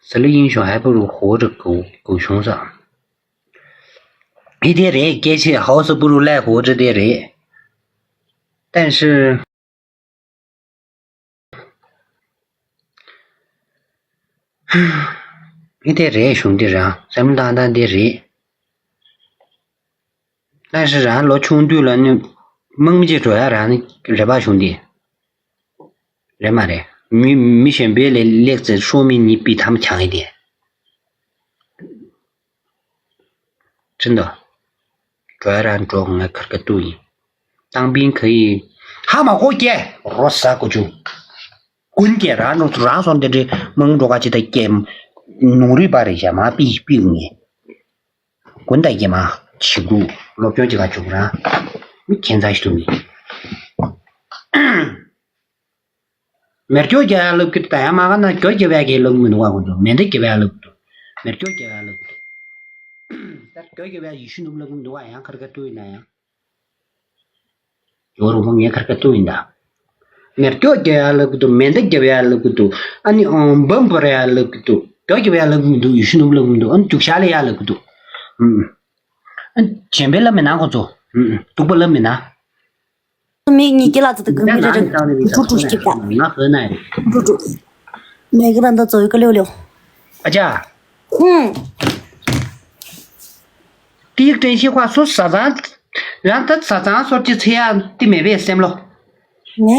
死了英雄还不如活着狗狗熊上。一点人给钱好死不如赖活着的人。但是 ཨི་དེ་རེད་གཞུང་འདི་རང་སེམས་ཏང་ཏང་འདི་རེད། ད་ཞི་རང་ལོ་ཆུང་དུས་ལ་ནི་དམག་མི་གཅིག་འགྲོ་ཡ་རང་ནི་རེད་པ་གཞུང་འདི། རེད་མ་རེད། མི་མི་གཞན་པའི་ལས་ལེགས་ཚེ་ཧྲོ་མི་ཉིད་པི་ཐམ་ཆང་ཡི་དེ། ཤིན་ཏུ། འགྲོ་ཡ་རང་འགྲོ་ང་ཁར་ཀ་ཏུ་ཡིན། ཏང་པིན་ག་ཡི། ཧ་མ་གོ་ཀྱེ་རོ་ས་གོ་ཆུ། ཀུན་ཀྱེ་རང་ནོ་རང་སོང་དེ་འདྲའི་མང་འགྲོ་ག་ཅི་ད་ཀྱེ། ནོ་རི་པ་རེ་ཞྭ་མ་པི་པི་ངེ། ཀུན་ད་ཀྱེ་མ་ཆི་གུ་སློབ་སྦྱོང་ཅི་ག་ཆུ་རང་། མི་ཁྱེད་ཚ་ཞིག་ཏུ་མི། མེར་སྐྱོ་རྒྱ་ཡ་ལབ་ཀྱི་ད་ཡ་མ་ག་ན་སྐྱོ་རྒྱ་བ་གི་ལབ་མི་འདུག་བ་གོ་འདུག་མེ་མདའ་རྒྱ་བ་ལབ་འདུག་མེར་སྐྱོ་རྒྱ་བ་ལབ་འདུག་ད་སྐྱོ་རྒྱ་བ་ཡི་ཤུ་ནུབ་ལབ་མི་འདུག་བ་ཡང་ཁར་ཁ་ཏུ་ཡིན་ན་ཡང་ཡོ་རུ་བ་ངའི་ཁར་ཁ་ཏུ་ཡིན་ད། མེར་སྐྱོ་རྒྱ་བ་ལབ་ཀྱི་འདུག་མེ་མདའ་རྒྱ་བ་ལབ་ཀྱི་འདུག་ཨ་ནི་འོང་བམ་བོར་ཡ་ལབ་ཀྱི་འདུག་སྐྱོ་རྒྱ་བ་ལབ་མི་འདུག་ཡི་ཤུ་ནུབ་ལབ་མི་འདུག་ཨ་ནི་རྒྱུག་ཤ་ལེ་ཡ་ལབ་ཀྱི་འདུག་ཨ་ནི་གཞན་པའི་ལབ་མི་ན་ཁོ་ཚོ་ཨ་ནི་སྡུག་པ་ལབ་མི་ན། མིག་གཉིས་ཀྱི་ལ་ཙི་ཏི་གི་མི་རེ་རེ་འགྲོ་འགྲོ་ཞིག་ག་ང་ཧོ་ན་རེད། འགྲོ་འགྲོ། མེ་གི་ར་འདི་ཚོ་ཡི་ག་ལེའུ་ལེའུ། ཨ་ཅག་ཧུམ། ཏིག་ཀྲན་ཤི་ཧྭ་སུ་ཟ་ཚང་། རང་ད་ཟ་ཚང་སོར་གྱི་ཚེ་ཡ་ཏི་མེ་བའི་སེམས་ལོ། ནེ།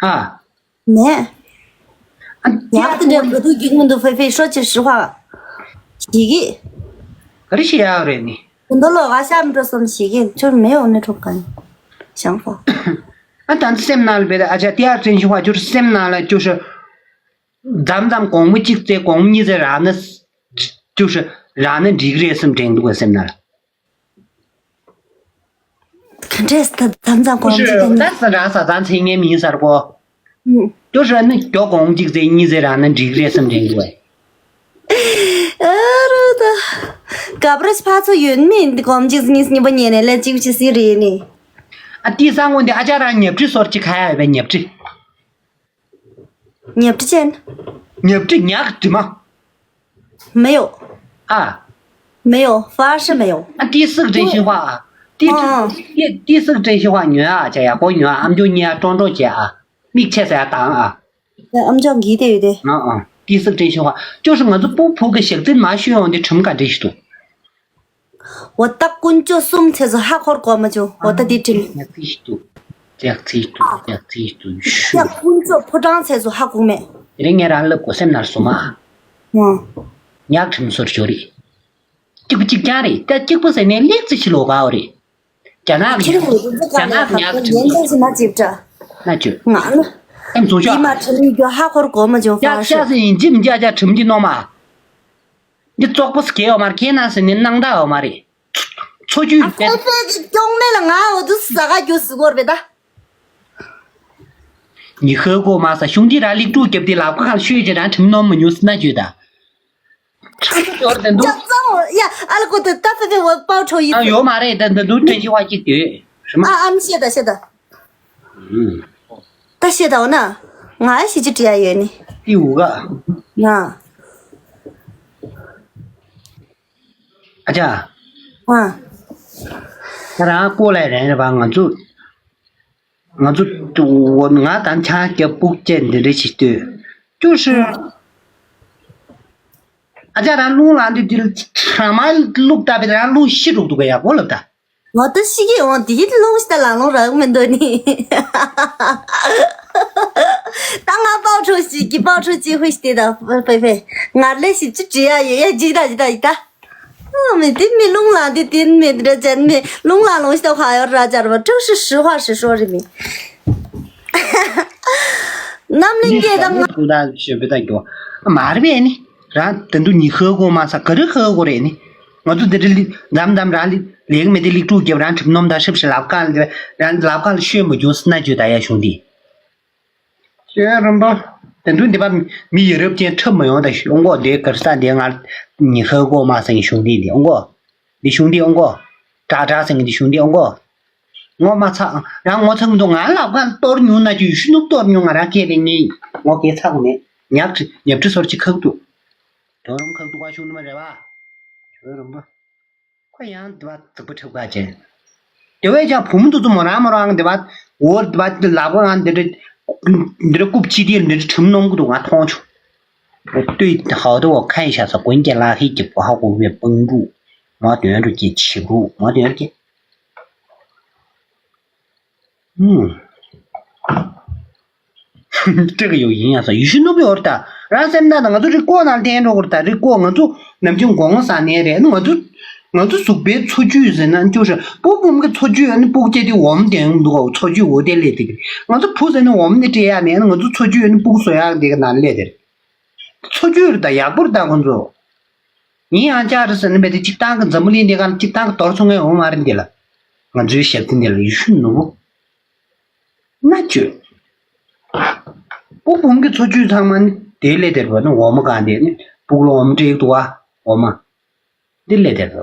ཨ། མེད། ཨ། ཡག་ཏུ་འདྲ་མི་འདུག་རྒྱུག་མི་འདུག་ཧྥེ་ཧྥེ་ཧྲོ་ཅི་ཧྲི་ཧྭ། ཞིག་གི། ག་རེ་ཞིག་ཡག་རེད་ནི། དུ་འདོ་ལོ་ག་ཤ་མི་འགྲོ་སོམ་ཞིག་གི་ཁྱོད་མེད་འོ་ནི་ཁྲོ་ག་ནི། ཞང་ཧྥ། ཨ་ད་སེམས་ནང་ལ་བེད་ཨ་ཅག་ཏི་ཡག་ཀྲན་ཤི་ཧྭ་ཅུར་སེམས་ནང་ལ་ཅུ་ཧྲི། མཚམས་མཚམས་དགོང་མོ་གཅིག་ཙེ་དགོང་མོ་གཉིས་ཙེ་རག་ན། ཅུ་ཧྲི། རག་ན་འགྲིག་རེད་བསམ་དྲན་འདུག་ག་སེམས་ནང་ལ། ག་འདྲས་ད་མཚམས་མཚམས་དགོང་མོ་གཅིག་ཙེ་གཉིས། ད་ས་ར་ས་ཚང་ཚེ་ངའི་མིང་གསར་གོ། ཨུ། ཏུ་ཧྲ་ནི་མགྱོགས་གོང་གཅིག་ཙེ་གཉིས་ཙེ་རག་ན་འགྲིག་རེད་བསམ་དྲན་གྱི་བས། ཨ་རོ་ད། ག་པར་ཕ་ཚོ་ཡོད་མིན་འདི་གོམ་གཅིག་གཉིས་གཉིས་པོ་ཉན་ནས་ལས་གཅིག་ཅི་སི་རེད་ནི། ཨ་ཏི་ས་སྔོན་འདི་ཨ་ཅག་རང་ཉབ་ཁྲི་སོར་གཅིག་ག་ཡ་ཡོད་པས་ཉབ་ཁྲི། ཉབ་ཁྲི་ཅན། ཉབ་ཁྲི་ཉག་དྲི་མ། 没有། ཨ། 没有，发誓没有。 ཨ་ཏི་སིག་ཀྲན་ཤིང་ཧྭ་ཨ། ཏི་ཨ་ཏི་ཏི་སིག་ཀྲན་ཤིང་ཧྭ་ཉོན་ཨ་ཅག་ཡག་པོ་ཉོན་ཨ། ཨམ་ཅོག་གཉིས་ཨ་ཀྲོང་ཀྲོང་བྱས་ཨ། མིག་ཆེ་ས་ཡ་དང་ཨ། ཨམ་ཅོག་འགི་དེ་ཡོད་དེ། ཨ་ཨ་ཏི་སིག་ཀྲན་ཤིང་ཧྭ། ཅོ་ཧྲི་ང་ཚོ་སྤུ་ཕུག་གི་ཞག་རྩིས་མ་ཤོད་འོང་དེ་ཁྲིམས་ག་འདྲ་ཞིག་འདུག 我的工作送车子还好过吗？就我的地址。 ཡག་རྩིས་ཤིག་འདུག་ཡག་རྩིས་ཤིག་འདུག་ཡག་རྩིས་ཤིག་འདུག་ཤུ། 工作破障车子还好没？ དེ་རིང་ངས་རང་ལབ་དགོས་སེམས་ནར་སོང་མ། ཨ། ཉག་ཁྲིམས་སོར་ཞོ་རེད། གཅིག་པུ་གཅིག་རྐྱང་རེད། ད་གཅིག་པུ་ཟེར་ནས་ལེགས་ཙི་ཞིག་ལོག་གའོ་རེད། རྒྱ་ནག་གི་ཁྱེད་རང་ལོ་ཙི་ཙི་རྒྱ་ནག་གི་ཉག་ཁྲིམས་སོར་ཞོ། ན་ཅིབ་ཏྲ། ན་ཅོ། ང་ལ། ཨེམ་བཟོ་ཤོག་ཨ། ཡི་མ་ཁྲིམས་ཡོད་ཧ་ཁོར་གོ་མ་ཅོ་ཡག་ཤ་ཟེར་ཡིན་ཅིམ་ཅག་ཅག་ཁྲིམས་ཀྱི་ནོ་མ། འདི་བཙོག་པོ་སྐྱེ་ཡོད་མ་རེད། ཁྱེད་ན་ཟེར་ནས་སྣང་དག་ཡོད་མ་རེད། འཚོ་བཅུད་ཨ་ཕེ་ཕེ་གི་སྐྱོང་མེད་ལ་ང་འོ་དུ་ཟ་ག་རྒྱུ་ཟི་གོར་བེ་ད། ཉི་ཤུ་གོ་མ་ས་གཞུང་འདི་ར་ལིག་ཀྲུག་རྒྱབ་དེ་ལག་པ་ཁ་ལ་ཤོད་ཅེ་རང་ཁྲིམས་ནོར་མ་ཉུང་སི་ན་བརྗོད་ད། ཁྲམ་ཤོར་དེ་འདུག་ཅག་ཙང་འོ་ཡ་ཨ་ལ་གོ་དུ་ད་ཕེ་ཕེ་འོ་པའོ་ཁྲོ་ཡི། ཨ་ཡོད་མ་རེད། ད་འདི་འདུག་ཀྲན་ཤིང་ཧྭ་གཅིག་དེ་རེད་མ། ཨ་ཨམ་ཤེ་ད་ཤེ་ད། ད་ཤེས་དང་ན། ང་ཤི་ཅི་བྲིས་ཡ་ཡོད་ནི། ཏི་འུ་ག་ང་། ཨ་ཅག་ཨ། ཁྱེད་རང་ཀོ་ལ་རན་རེད་པ། ང་ཚོ། ང་ཚོ། ང་དང་ཆང་སྐྱ་སྤུག་ཅན་འདི་འདྲ་ཞིག་ལྟོས། ཅུ་ཧྲི། ཨ་ཅག་རང་རླུང་ལངས་དུས་འདི་ཚང་མ་བླུགས་བཏབ་པས་རང་རླུང་ཤི་འགྲོ་འདུག་ག་ཡག་པོ་ལབ་ད། ང་ད་ཤི་གི་འོང་དེ་ལོང་ཤི་ད་ལང་ལོང་རག་མི་འདོད་ནི། ད་ང་པའོ་ཁྲོ་ཞིག་གི་པའོ་ཁྲོ་ཅི་ཧུ་ཤི་དེ་ད་ཕེ་ཕེ། ང་ལས་ཤི་ཅི་བྲིས་ཡ་ཡོད་ཡ་ཇི་ད་ཇི་ད་ཇི་ད། ཨ་མི་དེ་མི་རླུང་ལངས་དེ་དེ་མི་འདྲ་ཅན་མི་རླུང་ལངས་ལོང་ཤི་ད་ཧ་ཡོ་ར་ཅར་བ་ཁྲོ་ཤི་ཧྲི་ཧ་ཧྲི་ཧྲོ་རི་མི། རྣམ་གླིང་གི་དང་། ཀུ་ད་ཞོ་བེ་ད་གྱོ། མ་རེད་པས་ནི། རང་དེ་འདུག་ཉི་ཤུ་གོ་མ་ས་ག་རེ་ཧ་གོ་རེད་ནི། ང་ཚོ་འདི་འདྲ་ལི་འདམ་འདམ་རང་ལི་ལེགས་མེད་དེ་ལིག་ཀྲུག་རྒྱབ་རང་ཁྲིམས་ནོམ་དང་ཧྲིབ་ཧྲི་ལབ་ཀ་ལ་རང་ལབ་ཀ་ལ་ཤོད་མ་རྒྱུ་སི་ན་བརྗོད་ད་ཡ་གཞུང་འདི། ཤོད་རིན་པོ། དེ་འདུག་འདི་པ་མི་ཡི་རབས་ཅན་ཁྲབ་མ་ཡོང་ད་ཤོད་ཨོང་གོ། འདི་གར་ས་འདི་ང་ཉི་ཤུ་གོ་མ་ས་ཡི་གཞུང་འདི་འདི་ཨོང་གོ། འདི་གཞུང་འདི་ཨོང་གོ། དྲག་དྲག་ཟེར་གི་འདི་གཞུང་འདི་ཨོང་གོ། ངོ་མ་ཚ། རང་ངོ་ཚ་གི་འདུག་ང་ལབ་ཀ་གཏོར་མྱོང་ན་ཅུ་ཤུ་ནུབ་གཏོར་མྱོང་ང་རང་སྐད་དེ་ངས་ངོ་སྐད་ཚ་གི་མེད། ཉག་ཁྲི་ཉབ་ཁྲི་སོར་ཅི་ཁག་འདུག་དོ་རུང་ཁག་འདུག་བ་ཤུ་ནུ་མ་རེད་བ། ཤོད་རིན་པོ། ཁོ་ཡང་དེ་བ་རྫིག་པ་ཁྲབ་ཁ་ཅན། དེ་བས་ཀྱང་བུ་མོ་དེ་ཚོ་མོ་རང་མོ་རང་དེ་བ་འོ་དེ་བ་དེ་ལབ་ཀ་ང་འདི་འདྲ་འདི་འདྲ་རྐུབ་ཕྱི་དེ་འདི་འདྲ་ཁྲིམས་ནོམ་གི་འདུག་ང་མཐོང་བྱུང་། 我对好多我看一下子，滚姐拉黑姐不好过月绷住，我等着给起步，我等着给。嗯。这个有营养素，有些努比尔的，然后现在那个都是过那天着过的，这过我就那就光啥呢的，我就 ང་ཚོ་གཟུགས་པོའི་འཚོ་བཅུད་ཟེར་ན་ཅུང་ཞིག་སྤུ་གུ་བུ་མོ་གི་འཚོ་བཅུད་ཨ་ནི་སྤུ་གུ་སྐྱེ་དུས་འོ་མ་འདེང་འདུག་འཚོ་བཅུད་འོ་དེ་སླེབས་དེ་གི་ང་ཚོ་བུ་ཟེར་ན་འོ་མ་ནི་སྤྲད་ཡག་མེད། ང་ཚོ་འཚོ་བཅུད་ཨ་ནི་སྤུ་གུ་བཟོ་ཡག་དེ་གི་ནང་སླེབས་དེ་རེད། འཚོ་བཅུད་རེད་ད། ཡག་པོ་རེད་ད་ཁོང་ཚོ། ཡིན་ཡང་ཅག་རེད་ཟེར་ན་མེད་དེ་གཅིག་ཐང་གི་འཛམ་བུ་གླིང་འདི་ག་ལ་གཅིག་ཐང་གི་དོར་སོང་ངས་འོང་མ་རེད་འདི་ལ། ང་ཚོའི་ཞབས་ཏི་འདི་ལ་ཡུལ་ཤུལ་ནོར་བུ། ན་བཅོས། སྤུ་གུ་བུ་མོ་གི་འཚོ་བཅུད་ཚང་མ་ནི་དེ་ལས་དེར་བ་ནི་འོ་མ་གང་དེ་ནི་སྤུ་གུ་ལ་འོ་མ་སྤྲད་འདུག་བ། འོ་མ། འདི་ལས་དེར་བ།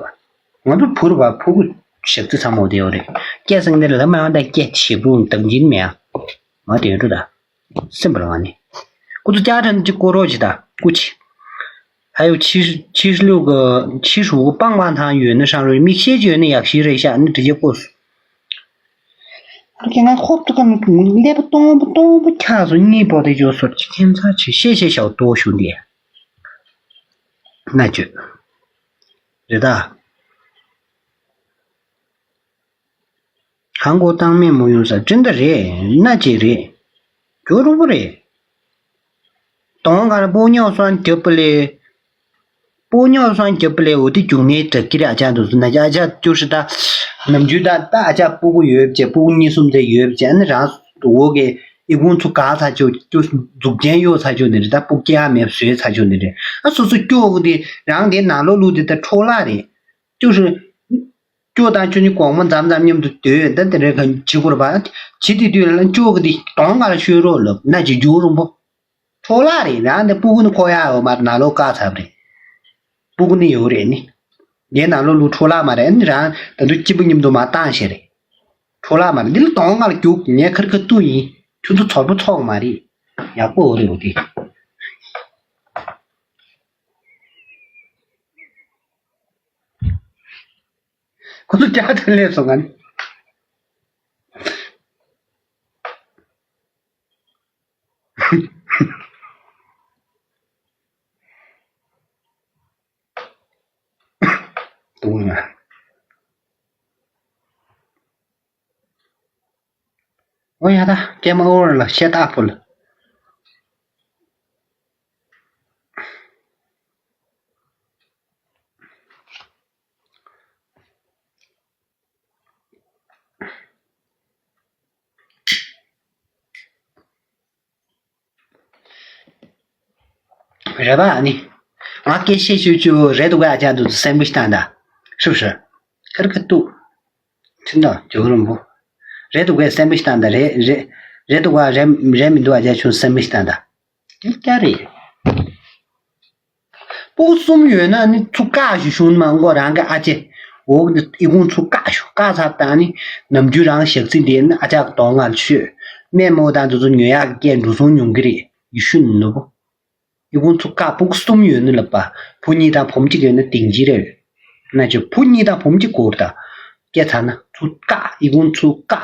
ང་ཚོ་བུར་བ་ཕུ་གུ་ཞབས་ཏི་ཚང་མ་དེ་ཡོད་རེད། སྐད་སང་དེར་ལ་མ་ཡང་ད་སྐད་ཆེ་བུ་དང་འཇིན་མེ་ཨ། མ་དེ་ཡོད་འགྲོ་ད། སེམས་པ་ལ་ང་ནི། ཁོ་ཚོ་ཅག་ཁྲ་ནི་གཅིག་བསྐོ་རོགས་གྱིས་ད་སྐུ་མཁྱེན།还有七十七十六个七十五个棒棒糖ཡོད་ན་上路མིག་ཤེལ་གྱི་ཡོད་ན་ཡག་ཤོས་རེད་ཤག་ནི་直接过去། ཁྱེད་ང་ཁོབ་ཏུ་ཀ་ནི་ཀླད་པ་སྟོང་པ་སྟོང་པ་ཁྱག་སོང་གཉིད་པོ་དེ་འཇོག་སོར་གྱི་ཁྱིམ་ཚང་ཆེ་ཤེས་ཤེས་ཤའོ་ཏོ་ཞུ་འདི་ན་བཅོས་རེད་ད། གང་གོ་བཏང་མེད་མོ་ཡོང་ས་ཅི་འདྲ་རེད་ན་ཅི་རེད། ཇོ་རུ་བོ་རེད། དོང་གར་སྤོ་ཉོག་སོང་རྒྱབ་པ་ལས། སྤོ་ཉོག་སོང་རྒྱབ་པ་ལས་འོ་དེ་རྒྱུག་ནས་དྲག་གི་རེད་ཨ་ཅག་འདུག་སུ་ན་ཅག་ཨ་ཅག་བཅུ་ཧྲི་ད། ནམ་རྒྱུན་ད་ད་ཨ་ཅག་སྤུ་གུ་ཡོད་བྱས་སྤུ་གུ་གཉིས་གསུམ་དེ་ཡོད་བྱས་ཨ་ནི་རང་འོག་གི་ཨི་ཁུང་ཚུ་ག་ཚ་ཆོ་རྒྱུ་འཛུགས་ཅན་གཡོ་ཚ་ཆོ་ནི་རེད་ད་སྤུ་གུ་སྐྱེ་ཡ་མེད་བཟོས་ཚ་ཆོ་ནི་རེད་ཨ་སོ་སོ་སྐྱོ་གི་དེ་རང་དེ་ནང་ལོགས་ལུགས་དེ་ད་འཕྲོ་བརླག་རེད། བཅུ་ཧྲི། སྐྱོ་དང་ཆུ་ནི་གོང་མ་མཚམས་མཚམས་མཉམ་དུ་སྡོད་ད་དེ་རེད་གང་བྱེད་དགོས་རེད་པ། བྱེད་དེ་དུས་ལ་སྐྱོ་གི་དེ་གདོང་ཁ་ལ་ཤོད་རོགས་ལབ་ན་ཅི་རྒྱུག་རུང་པོ། འཕྲོ་བརླག་རེད་རང་དེ་སྤུ་གུ་ནི་ཁོ་ཡག་ཡོད་མ་རེད་ནང་ལོགས་བཀག་ཚར་རེད། སྤུ་གུ་ནི་ཡོད་རེད་ནི། ངའི་ནང་ལོགས་ལུགས་འཕྲོ་བརླག་མ་རེད་ནི་རང་ད་དུང་སྐྱིད་པོ་མཉམ་དུ་མ་བཏང་ཤེས་རེད། འཕྲོ་བརླག་མ་རེད་འདི་ལ་གདོང་ཁ་ལ་རྒྱུག་ངའི་ཁར་ཁ་ཏུ་ཡིན་ཁྱོད་ཚོ་ཚོར་པོ་ཚོགས་མ་རེད། ཡག་པོ་འོ་རེད་འོ་དེ། ཁོ་ཚོ་རྒྱག་ཐུབ་ལེབ་སོང་ང་ནི། དུང་ང་། ཨོ་ཡ་ད་ཀེམ་ཨོ་ཝར་ལ་ཤེ་ད་ཨ་ཕུལ། རེད་པ་ཨ་ནི། ང་སྐད་ཆ་ཤོད་རྒྱུ་རེད་འདུག་ག་ཨ་ཅག་འདུག་སེམས་པ་ཞིག་བཏང་ད། ཧྲུབ་ཧྲུབ། ཁར་ཁ་ཏུ། ཁྲིན་ཏོ་ཇོ་རོན་པོ། རེད་འདུག་ག་སེམས་པ་ཞིག་བཏང་ད་རེད་རེད། རེད་འདུག་ག་རེད་རེད་མི་འདུག་ཨ་ཅག་ཆུང་སེམས་པ་ཞིག་བཏང་ད། དེ་ཀ་རེད། སྤུ་གུ་གསུམ་ཡོད་ན་ནི་ཚུ་བཀག་ཞུ་ཞུ་ནི་མ་མགོ་རང་གི་ཨ་ཅེ། འོ་ནི་ཨི་ཁུང་ཚུ་བཀག་ཞུ་བཀག་ཚར་དང་ནི་ནམ་རྒྱུན་རང་ཞག་ཚི་དེ་ནི་ཨ་ཅག་གདོང་ང་ལ་ཤོད། སྨན་མོ་དང་དུ་ཚོ་ཉོ་ཡག་གི་སྐད་འགྲོ་སོང་ཉུང་གི་རེད་ཡུ་ཤུ་ནི་ནོ་བོ། ཨི་ཁུང་ཚུ་བཀག་སྤུ་གུ་གསུམ་ཡོད་ནི་ལབ་པ། བུ་གཉིས་དང་བུ་མོ་གཅིག་ཡོད་ན་དེང་གི་རེད། ན་ཅོ་བུ་གཉིས་དང་བུ་མོ་གཅིག་གོ་ར་ད། སྐད་ཚ་ན་ཚུ་བཀག་ཨི་ཁུང་ཚུ་བཀག་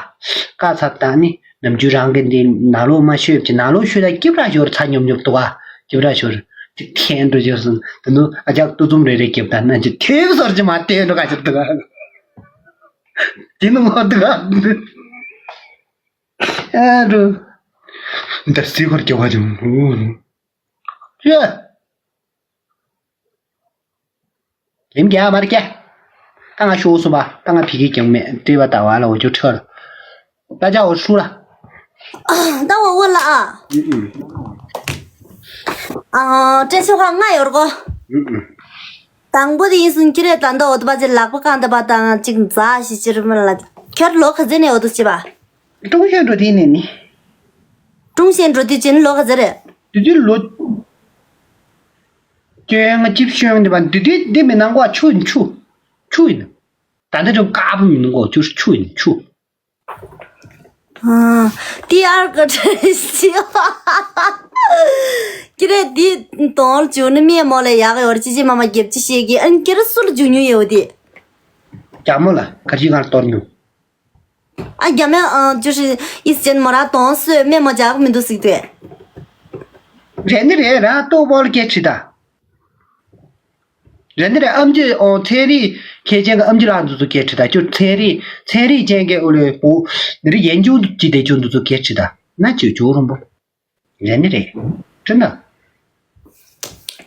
བཀག་ཚར་དང་ནི་ནམ་རྒྱུན་རང་གི་འདི་ནང་ལོགས་མ་ཤོད་ཀྱི་ནང་ལོགས་ཤོད་ད་སྐྱིབ་ར་ཤོར་ཚ་ཉོབ་ཉོབ་འདུག་ཨ་སྐྱིབ་ར་ཤོར་ཅིག་ཐན་འགྲོ་ཅོ་སོང་ད་ནུ་ཨ་ཅག་ཏུ་ཙུམ་རེ་རེ་སྐྱིབ་ད་ན་ཅི་ཐེབ་སོར་ཅི་མ་ཐེབ་འགྲོ་ག་ཅི་འདུག་ཨ་དེ་ནི་མ་འདུག་ཨ་ཨ་འགྲོ་ད་སི་ཁོར་སྐྱོ་བ་ཅུང་ཅི། ཡིན་རྒྱ་མར་རྒྱ། ད་ང་ཤོག་སོང་པ་ད་ང་ཕི་གི་ཀྱང་མེད་ལྟོས་པ་ད་བ་ལ་འོ་ཅོ་ཁྲ་ལ། ད་ཅག་འོ་ཧྲུ་ལ། ད་འོ་འོ་ལ་ཨ། ཨ་ཏྲེ་ཆོ་ཁ་ང་ཡོར་གོ། དང་པོ་དེ་ཡིན་སུན་ཁྱི་རེད་ད་འདི་འོ་དུ་པ་ཅི་ལག་པ་གང་དུ་པ་དང་ཅིག་འཛའ་ཞི་ཅིར་མི་ལ། ཁྱར་ལོ་ཁ་ཟེ་ནས་འོ་དུ་ཅི་པ། ཀྲུང་ཤན་འགྲོ་དེ་ནས་ནི། ཀྲུང་ཤན་འགྲོ་དུས་ཅན་ལོ་ག་ཚོད་རེད། དེ་དུས་ལོ། བཅོ་ལྔ་བཅུ་བཞི་ཡོང་དེ་བ་དེ་དུས་འདི་མི་ནང་གོ་ཆུ་ཡིན་ཆུ། ཆུ་ཡིན། ད་ལྟ་ཅུང་དཀར་པོ་མི་ནང་གོ་ཆུ་ཆུ་ཡིན་ཆུ། ཨ། ཏི་ཨར་ག་ཁྲེ་ཤི། ཀི་རེ་འདི་དོང་ལ་བྱུང་ནི་མིའི་མོ་ལ་ཡག་ཡོར་ཅི་ཅི་མ་མ་རྒྱབ་ཅི་ཤེས་ཀི་ཨན་ཀི་རེ་སུ་ལ་བྱུང་ཉུ་ཡོད་དེ། རྒྱ་མོ་ལ་ག་ཅི་གང་གཏོར་ཉུ། ཨ་རྒྱ་མེ་ཨ་ཅོ་ཤི་ཨིས་ཅན་མོ་ར་དོང་སོས་མེ་མོ་ཇག་མི་འདུག་སིག་ཏེ། རེད་ནི་རེད་ར་ལྟོ་བོལ་སྐད་ཁྲི་ད། རེད་ནི་རེད་ཨམ་ཅི་ཨོ་ཚན་རིག་མཁས་ཅན་གི་ཨམ་ཅི་ལགས་འདུག་ཚོ་སྐད་ཁྲི་ད་ཅོ་ཚན་རིག་ཚན་རིག་ཅན་གི་ཨོ་ལོའི་བུ་འདི་རི་ཡན་ཅུ་ཅི་དེ་ཅོ་འདུག་ཚོ་སྐད་ཁྲི་ད་ན་ཅོ་ཅོ་རོང་པོ། རེད་ནི་རེད། ཁྲི་ན།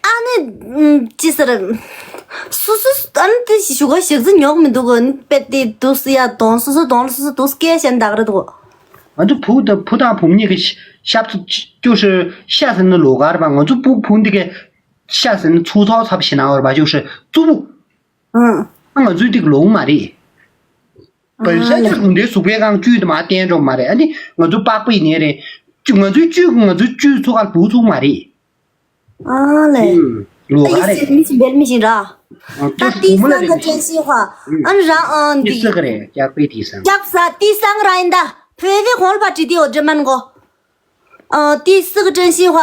ཨ་ནི་ཅི་ཟེར། སུ་སུ་ཨ་ནི་དེ་ཞུ་ག་ཞག་རྩི་ཉོག་མི་འདུག་གོ། ནི་པེ་ཏི་དུ་སི་ཡ་དོང་སུ་སུ་དོང་སུ་སུ་དུ་སི་ཀེ་ཞན་དག་རེད་དོ། ང་ཚོ་བུ་དང་བུ་དང་བུ་མོ་གཉིས་ཀྱི་ཤ་ཚ་ཅུ་ཤི་ཤ་ཟེར་ན་ལོ་ག་རེད་པ། ང་ཚོ་བུ་བུ་འདི་གའི་ཤ་ཟེར་ན་ཚུགས་ཐོག་ཚབ་ཞེ་ན་བར་པ་ཅུ་ཤི་ཙུ་བུ། ཨང་། ང་ཚོའི་འདི་ལོ་མ་རེད། བར་ཤ་ཅུ་གུང་དེ་གཟུགས་པའི་ཁང་བཅུད་དུ་མ་བསྟན་འགྲོ་མ་རེད། ཨ་ནི་ང་ཚོ་པགས་པ་ཡིན་ནའི་རེད། ཅུ་ང་ཚོའི་བཅུད་ང་ཚོའི་བཅུད་ཚུགས་ཀ་བུ་ཚུགས་མ་རེད། ཨ་ལས། ལོ་ག་རེད། ཨ་ཡི་སི་མི་ཤིང་བེལ་མི་ཤིང་ར། ད་ཏི་སང་ག་ཅན་ཤིང་ཧ། ཨ་ནི་ར་ཨ་འདི། ཏི་སི་ག་རེད། ཀྱག་པའི་ཏི་སང་། ཀྱག་ས་ཏི་སང་ར་ཡིན་ད། ཕེ་ཕེ་ཧོལ་པ་ཏི་ཏི་འོ་འདྲ་མན་གོ། ཨ་ཏི་སི་ག་ཅན་ཤིང་ཧ།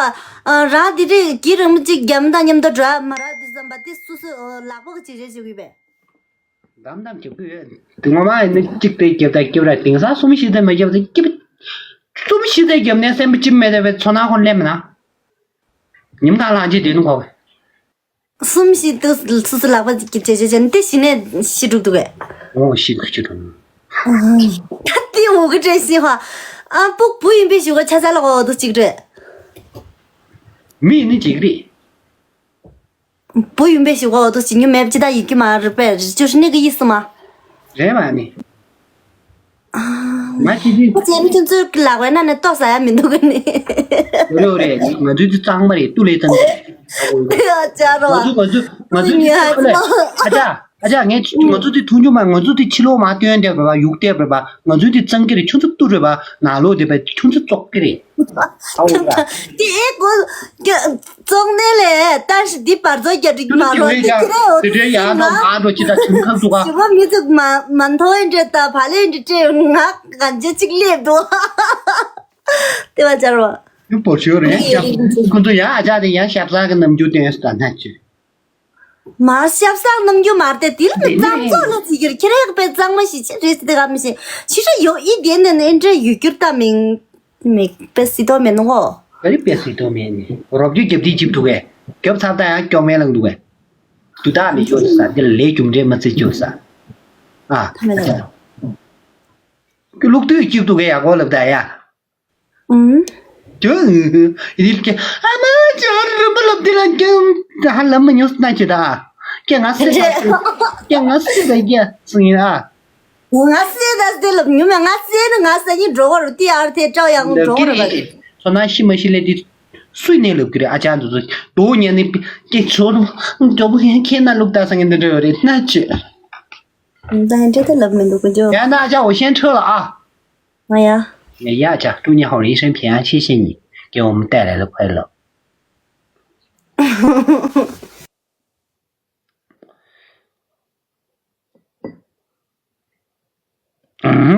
ཨ་ར་འདི་རེད་གི་རིང་མི་ཅིག་རྒྱམ་དང་མཉམ་དུ་འགྲོ་མ་ར་འདི་ཙམ་པ་ཏི་སུ་སུ་ལག་པ་གི་ཅི་རེད་ཞུ་གི་བས། དམ་དམ་རྒྱབ་ཀྱི་ཡོད། དེ་ངོ་མ་ཡིན་ན་གཅིག་དེ་རྒྱབ་དང་རྒྱབ་ར་དེང་སང་གསུམ་བཞི་དེ་མ་རྒྱབ་དེ་སྐྱིད། གསུམ་བཞི་དེ་རྒྱབ་ནས་སེམས་པ་ཅིམ་མེད་དེ་བའི་ཚོ་ནང་ཁོ་སླེབས་མ་ན། ཉིམ་ཐག་ལངས་ཅི་དེ་ནུ་གོ། གསུམ་བཞི་དུ་སུ་སུ་ལག་པ་གི་བྱེད་བྱེད་བྱེད་དེ་ཞི་ནས་ཤི་འགྲུབ་འདུག་གས། འོ་ཤི་འགྲུབ་ཤི་འགྲུབ། ད་དེ་འུ་གི་དྲན་ཤི་ཧ། ཨ་སྤུག་བུ་ཡིན་པའི་ཞུ་ག་ཆ་ཆ་ལ་གོ་འདུག་གཅིག་རེད། མི་ཡིན་ནི་གཅིག་རེད། བུ་ཡིན་པའི་ཞུ་གོ་འདུག་ཅི་ཉུ་མེབ་ཅི་ད་ཡིག་གི་མ་རེད་པས་ཅོ་ཤི་ནི་གི་ཡིག་སི་མ། རེད་མ་ནི། ང་ཅི་ཅི། ཁོ་ཚེ་མི་ཁྱོད་ཚོའི་ལག་པའི་ནང་ནས་ལྟོ་ཟ་ཡ་མི་འདུག་གི་ནི། རེད་རེད། ང་ཚོའི་ཚེ་གཙང་མ་རེད། ཏུ་ལེ་ཙམ་རེད། ཡ་ཅག་རོ། ང་ཚོ་ང་ཚོ་ང་ཚོའི་ཉ་ཚེ་ཨ་ཅག་ཨ་ཅག་ངས་ང་ཚོ་དེ་ཐུང་ཆུང་མ་ང་ཚོ་དེ་ཕྱི་ལོགས་མ་སྟོན་བསྡད་པ་ཡུག་བསྡད་པ་ང་ཚོའི་དེ་གཙང་གི་རེད། ཁྱོད་ཚོ་ཏུ་རེད་པ་ནང་ལོགས་བསྡད་པ་ཁྱོད་ཚོ་བཙོག་གི་རེད། ཨ་འོ་ར། དེ་ཨེ་གོ། བཙོག་ནས་ལས་ཏན་ཞིག་འདི་བར་ཚོ་རྒྱ་རིགས་མ་རོ་དེ་ཁྱེད་རེ་འོ་དེ་དེ་ཡང་ན་ང་རོ་ཅི་ད་ཆུང་ཁང་ཚུགས་ཞི་བ་མི་ཚོགས་མ་མ་མཐོང་ཡིན་འདྲེ་ད་བ་ལེ་འདྲེ་སྤྲེ་ང་གང་ཅི་ཅིག་སླེབས་འདུག་དེ་བ་ཅར་བ། ཡུ་པོ་ཤོར་རེད་ཡ། ཁོ་ཚོ་ཡ་ཨ་ཅག་དེ་ཡ་ཞབས་ས་གི་ནམ་རྒྱུན་ཏན་སུ་ད་ན་ཅི། མ་ཤབ་སང་རྣམ་འགྱུར་མ་བལྟས་དེ་ལ་མི་གཙང་བཙོག་ལ་བརྩི་གྱུར་ཁྱེད་རང་ཡག་པའི་གཙང་མ་ཞིག་ཅི་རེད་ཟེར་དེ་ག་མི་ཤེས་ཕྱི་ཤ་ཡོ་ཨི་དེ་ནས་ནས་འདྲ་ཡོད་གྱུར་ད་མིང་མི་དཔེ་སྲིད་དོ་མེད་ནོ། ག་རེ་དཔེ་སྲིད་དོ་མེད་ནི་རོབ་རྒྱུ་རྒྱབ་དེ་ཅིབ་ཐུག་གས་རྒྱབ་ཚར་ད་ཡང་སྐྱོག་མེད་ལང་འདུག་གས། དུ་ད་མི་སྐྱོག་ས་དེ་ལ་ལས་རྒྱུ་འབྲས་མ་བརྩི་སྐྱོག་ས། ཨ་ད་མེད་ད། ཀྱུ་ལུག་དུས་ཅིབ་ཐུག་གས་ཡག་གོ་ལབ་ད་ཡ། ཨུམ། ཅོ། ཡིན་ཀྱི་ཨ་མ་ཅོ་རི་མ་ལབ་དེ་ལ་ཀྱང་ཧ་ལམ་མ་ཉོས་ན་ཅི་ད། ཀྱང་ང་སེ་ཀྱང་ང་སེ་ད་ཀྱ་སུ་ཡིན་ཨ། ང་སེ་ད་སེ་ལབ་ཉུ་མ་ང་སེ་ནི་ང་སེ་ཉི་འགྲོ་བར་དེ་ཨར་ཐེ་ཀྲའོ་ཡང་འགྲོ་བར་བ། སོ་ན་ཤི་མ་ཤི་ལེ་དེ་སུས་ནས་ལབ་ཀྱི་རེད། ཨ་ཅག་འདུག་ཚོ་དོ་ཉན་ནི་ཀྱེ་ཆོ་ནོ་འགྲོ་བོ་ཡང་ཁྱེད་ན་ལུག་ད་ས་ངན་འདི་འདྲ་ཡོད་རེད་ན་ཅི། ད་འདྲ་ད་ལབ་མི་འདུག་ཀུ་ཅོ། ཡང་ན་ཨ་ཅག་འོ་ཤན་ཁྲོད་ལ་ཨ། 哎呀， ཡ་ཅག་ཀྲུང་ཉི་ཧོ་རེ་ཧྲན་ཕིང་ཆེ་ཤེ་ཉི་ཀེ་འོམ་ཏེ་རེ་ལ་ཕེ་ལོ།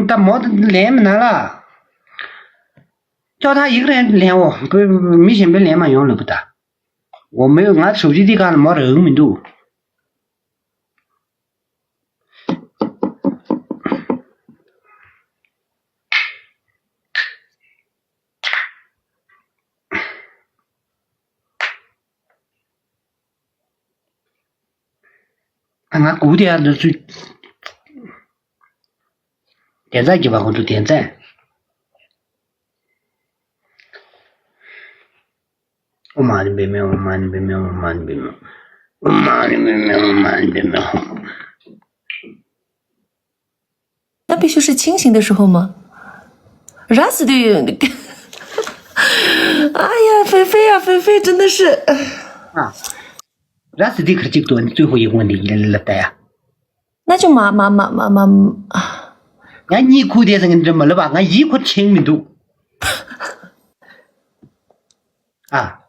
ད་མོ་ལེན་མི་ན་ལ། ཅོ་ཐ་ཡིག་རེ་ལེན་འོ། མི་གཞན་པའི་ལེན་མ་ཡོང་ལ་བུ་ད། འོ་མོས་ང་ཚོ་ཇི་དི་ག་ལ་མོ་རེ་འུ་མི་འདུག་ང་གུ་དེ་ཡར་འདུག་ཚུལ། དེ་ཚ་གི་བ་ཁོ་ཚོ་དེ་ཚ། ཨོ་མ་ནི་པེ་མེ་ཨོ་མ་ནི་པེ་མེ་ཨོ་མ་ནི་པེ་མེ་ཨོ་མ་ནི་པེ་མེ་ཨོ་མ་ནི་པེ་མེ་ཨོ། 那必须是清醒的时候吗？ ར་སི་དུ་ཡོད། 哎呀，菲菲呀，菲菲真的是。 ཨ། ར་སི་དུ་ཁར་ཅིག་ཏུ་ཨ་ནི་ཙུའི་ཧོ་ཡི་ཧོ་འདི་ཡིན་ལབ་ད་ཡ། 那就麻麻麻麻麻。 ང་གཉིད་ཁུག་བསྡད་ས་ངན་འདྲ་མ་ལབ་པ་ང་ཡིད་ཁོ་ཆེན་མི་འདུག་ཨ།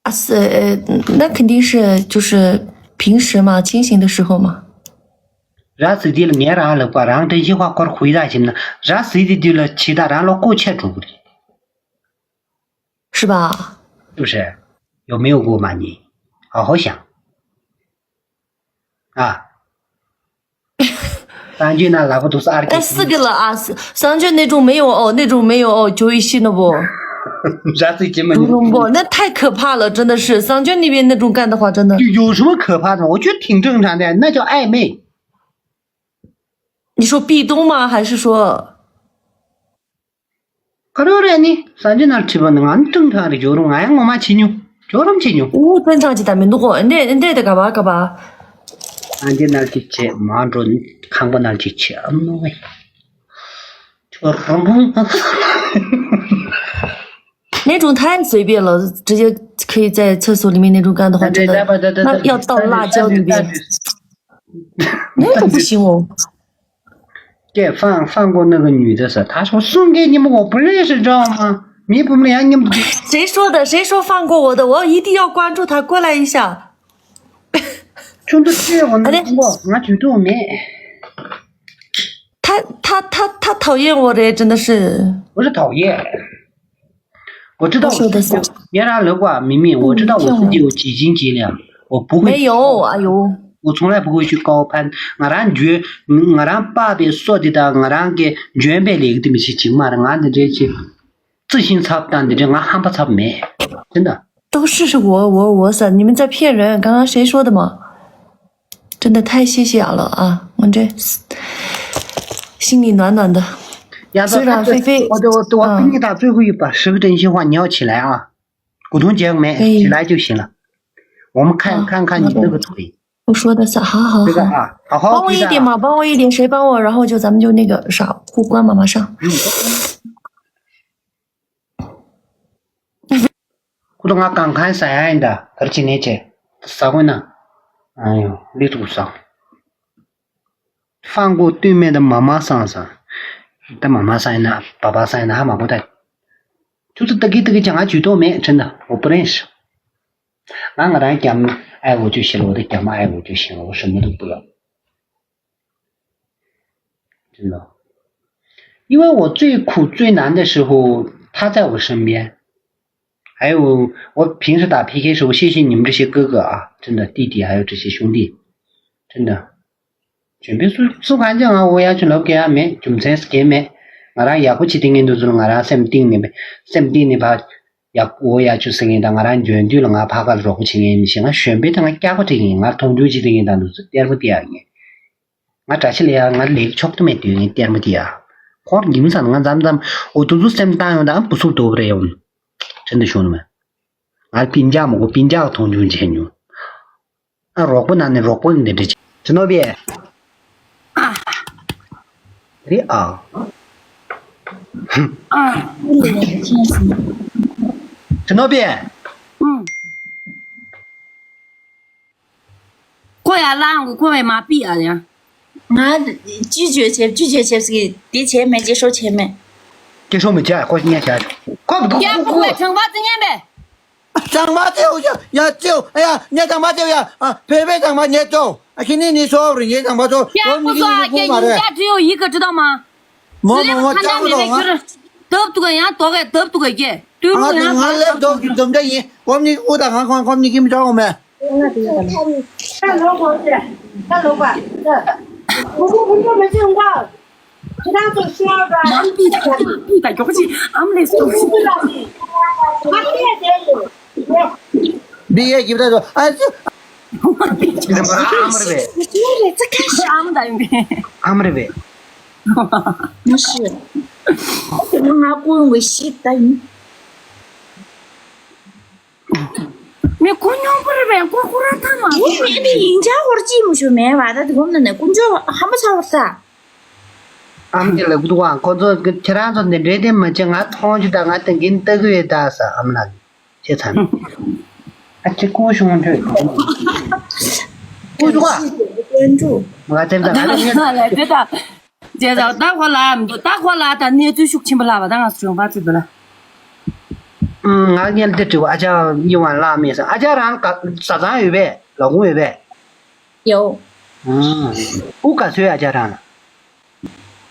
啊，是，呃，那肯定是就是平时嘛，清醒的时候嘛。 ར་སི་དུ་ལ་ངས་རང་ལབ་པ་རང་དྲན་ཤེས་ཁ་སྐོར་ཁུ་ཡི་ད་བྱིན་ན་ར་སི་དུ་ལ་ཇི་ལྟར་རང་ལོ་ཀོ་ཆད་འགྲོ་གི་རེད། 是吧？ 是不是？有没有过吗你？好好想。 啊。 གསང་སྤྱོད་ནང་ལབ་པ་འདུག་ས་ཨར་ཀེ། 哎，四个了啊，四， གསང་སྤྱོད་那种没有哦，那种没有哦，九一七的不？ ར་སི་ཇི་མ་ཉུང་། 不，那太可怕了，真的是， གསང་སྤྱོད那边那种干的话，真的。 有什么可怕的？我觉得挺正常的，那叫暧昧。 你说壁咚吗？还是说？ ག་རེ་རེད་ནི། གསང་སྤྱོད་ནང་ཁྲིད་པ་ནི་ང་ནི་ཀྲུང་ཁྲང་རེ་འཇོག་རུང་ང་ཡང་ངོ་མ་ཕྱི་ཉུང་། ཁྱོད་རང་བྱེད་མྱོང་། ཨུ་ཏན་ཚང་ཅི་ད་མི་འདུག་གོ། འདི་འདི་དེ་ག་བ་ག་བ། ཨ་འདི་ནར་གཅིག་བྱེད་མ་འགྲོ། ཁང་པ་ནར་གཅིག་བྱེད། ཨ་མ་ཝེ། ཁྱོད་རང་རང་། 那种太随便了，直接可以在厕所里面那种干的话，真的，那要倒辣椒，对不对？那个不行哦。 给放放过那个女的噻，她说送给你们，我不认识，知道吗？你不们俩你们谁说的？谁说放过我的？我一定要关注他，过来一下。 ཁྱོད་ཚོ་ཁྱོད་འོ་ན་ཁོང་ང་ཇུས་གཏོགས་མེད། 他他他他讨厌我的，真的是。 我是讨厌。我知道我说的是。 你让人管明明，我知道我自己有几斤几两，我不会。 没有，哎呦。 我从来不会去高攀。ང་རང་འཇོན། ང་རང་པགས་པའི་སོ་དེ་དང་ང་རང་གི་འཇོན་པའི་ལས་ཀ་དེ་མི་ཤེས་ཅིག་མ་རེད། ང་འདི་འདྲའི་ཅིག་自信 ཚབ་དང་འདི་འདྲའི་ང་ཧམ་པ་ཚབ་མེད། 真的。 都是我我我是你们在骗人，刚刚谁说的嘛？真的太谢谢了啊，我这心里暖暖的。 ཡང་虽然菲菲，我都我我跟你打最后一把，十个真心话你要起来啊！股东结没？起来就行了。我们看看看你这个腿。 我说的是，好好好。 这个啊，好好帮我一点嘛，帮我一点，谁帮我，然后就咱们就那个啥，互关嘛，马上。 ཁོ་ཚོ་ང་གང་གང་ཟ་ཡ་ཡིན་ད། གར་ཅི་ནས་ཅེ། ཟ་དགོས་ན། ཨ་ཡོ་ལི་ཐུག་ཟ། 放过对面的妈妈桑桑。 ད་妈妈桑 ཡིན་ན་爸爸桑 ཡིན་ན་ཧ་མ་གོ་ད། ཁྱོད་ཚོ་ད་གི་ད་གི་ཅང་ང་ཇུས་གཏོགས་མེད། 真的，我不认识。 ང་ང་རང་རྒྱ་མ་爱我就行了，我的脚嘛爱我就行了，我什么都不要。 真的。因为我最苦最难的时候，他在我身边。还有，我平时打P K时候，谢谢你们这些哥哥啊，真的，弟弟还有这些兄弟，真的。全部是是感觉啊，我要去老给啊没，囧才是给没，我让也不去听见都是我让sem定的呗，sem定的吧，也我也去声音的，我让绝对了，我怕个弱不情人，你想啊，选别的我加个这个，我同居去听见当都是第二个第二年。 ང་བཀྲ་ཤིས་ལ་ཡ་ང་ལེགས་ཆོག་ཏུ་མེད་དུས་ངས་སྟེར་མ་དེ་ཡ། ཁོར་ཉིམ་ས་ང་མཚམས་མཚམས་འོ་དུ་ཚོ་སེམས་བཏང་ཡོང་དང་བུ་སུབ་དོ་རེ་ཡོང་། ཁྲེན་དུ་ཤོང་ནུ་མ། ང་པིན་ཅག་མོ་གོ་པིན་ཅག་མཐོང་ཆུང་བྱས་མྱོང་། ཨ་རོགས་པོ་ན་ནི་རོགས་པོ་འདི་འདྲ་བྱས། ཅི་ནོ་པི། རེད་ཨ། ཅི་ནོ་པི། ཁོ་ཡར་ལངས་དགོས། ཁོ་བས་མ་པི་ཨ་ཡ། ང་ཅི་བརྗོད་བྱེད་ཅི་བརྗོད་བྱེད་ཟེར་གི་དེ་བྱས་མེད། སྐྱེ་སྲོག་བྱས་མེད། སྐྱེ་སྲོག་མི་བྱ་ཁོ་སྙད་བྱ། ཁོ་ཡ་ཁོ་བས་དྲང་པ་ཙི་ཉན་པས། དྲང་པ་ཙེའུ་ཡ་ཡ་ཙེའུ་ཨ་ཡ་ངས་དྲང་པ་ཙེའུ་ཡ། ཨ་བོད་པས་དྲང་པ་ངས་ཙེའུ། ཨ་ཁྱེད་ནི་ནི་སོ་རི་ངས་དྲང་པ་ཙོ་ཡ་ཁོ་ཚོ་ཨ་ཀྱེ་ཡིན་ཀྱ་ཙེའུ་ཡི་ག་ཅི་དང་མ། མོ་མོ་མོ་ལྕགས་པོ་ལོ་ང་། དབ་ཏུ་ག་ཡང་དོ་ག་དབ་ཏུ་ག་ཀྱེ། ཏུ་ང་ང་ལེབ་དོ་གི་འཛོམས་འདྲ་ཡིན། འོམ་ནི་ཨུ་ད་ང་ཁོང་ཁོམ་ནི་ཁྱིམ་ཆོག་འོ་མེ། ད་ལོག་པ་ད་ལོག་པ། ཁོ་ཁོ་ཁོ་ཁོ་མི་ཚེ་འགའ། ཁྱེད་རང་ཚོ་ཤོར་པ། མང་པི་ད་མང་པི་ད་མགྱོགས་ཅིག་ཨམ་ལས་སོ། ཁོ་ཁོ་ལ་ནི་ང་ཁྱེད་དེ་ཡོད། འདི་ཡས་ཀྱི་ད་ཚོ་ཨ་ཙི། མང་པི་ད་ཨམ་རེད་པས། ཁྱེད་རེད་ཙི་ཁ་ཤ་ཨམ་ད་ཡིན་པས། ཨམ་རེད་པས། མ་ཤི། ང་ཀུན་གྱི་ཤི་ད་ཡིན། མི་ཁོ་ཉོ་པོ་རེད་པས། ཁོ་ཁོ་རང་ཐང་མ་ངས་ངས་འདི་ཡིན་ཆ་ཧོར་ཅི་མི་ཤོད་མེད་བ། ད་དེ་གོམ་ན་ནས་དཀོན་མཆོག་ཧམ་པ་ཚ་བར་ས། ཨམ་གྱི་ལ་གུ་དུ་བ་ཁོ་ཚོ་ཁྱེད་རང་ཚོ་འདི་འདྲའི་དེ་མ་བྱེད། ང་མཐོང་རྒྱུ་དང་ང་དེ་འགན་ལྟ་གི་ཡོད་ད་ས། ཨམ་ལགས་ཁྱེད་ཚང་ཨ་ཅེ་ཀུ་ཤུང་འདྲ་ཀུ་ཤུང་ང་ཚེམ་ད་ང་ཚེམ་ད། རྗེས་ད་ད་ཁོ་ལ་ཨམ་འདུག་ད་ཁོ་ལ་ད་གནས་ཚུལ་ཤུགས་ཆེན་པོ་ལབ་པ་ད་ང་ཚོ་བྱུང་བ་ཚོད་འདུག་ལ། ང་ངལ་དེ་དྲི་བ་ཨ་ཅག་ཡིན་བ་ལ་མེད་ས། ཨ་ཅག་རང་ག་བཟའ་ཚང་ཡོད་པས། ལ་ཁུང་ཡོད་པས། ཡོ། ཨུ་ག་ཚོད་ཨ་ཅག་རང་ལ།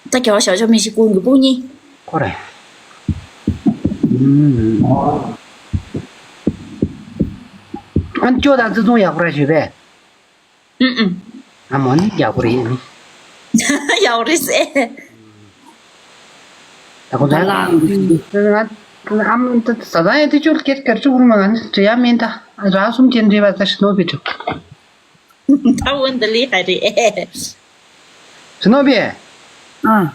ད་རྒྱལ་བ་ཞའོ་ཅང་མི་ཤི་ཀུན་གྱི་སྤུན་གཉིས། ཁོ་རེད། ཨ་ཅོ་དང་བརྩི་མཐོང་ཡག་པོ་ར་ཞུས་པས། ཨུ་ཨུ། ཨ་མོ་ནི་ཡག་པོ་རེད་ནི། ཡག་པོ་རེད་ཟེར། ད་ཁོ་ཚོ་ང་ཨམ་ད་ཟ་ཟ་ཡ་དེ་ཅོ་ལ་སྐད་གར་ཅུ་བུར་མ་ང་ནི་འདྲི་ཡ་མིན་ད། ར་གསུམ་ཅན་འདྲི་བ་ད་ཤི་ནོ་བི་ཅུ། ད་འོན་ད་ལི་ཧ་རེད། ཤི་ནོ་བི། ཨ།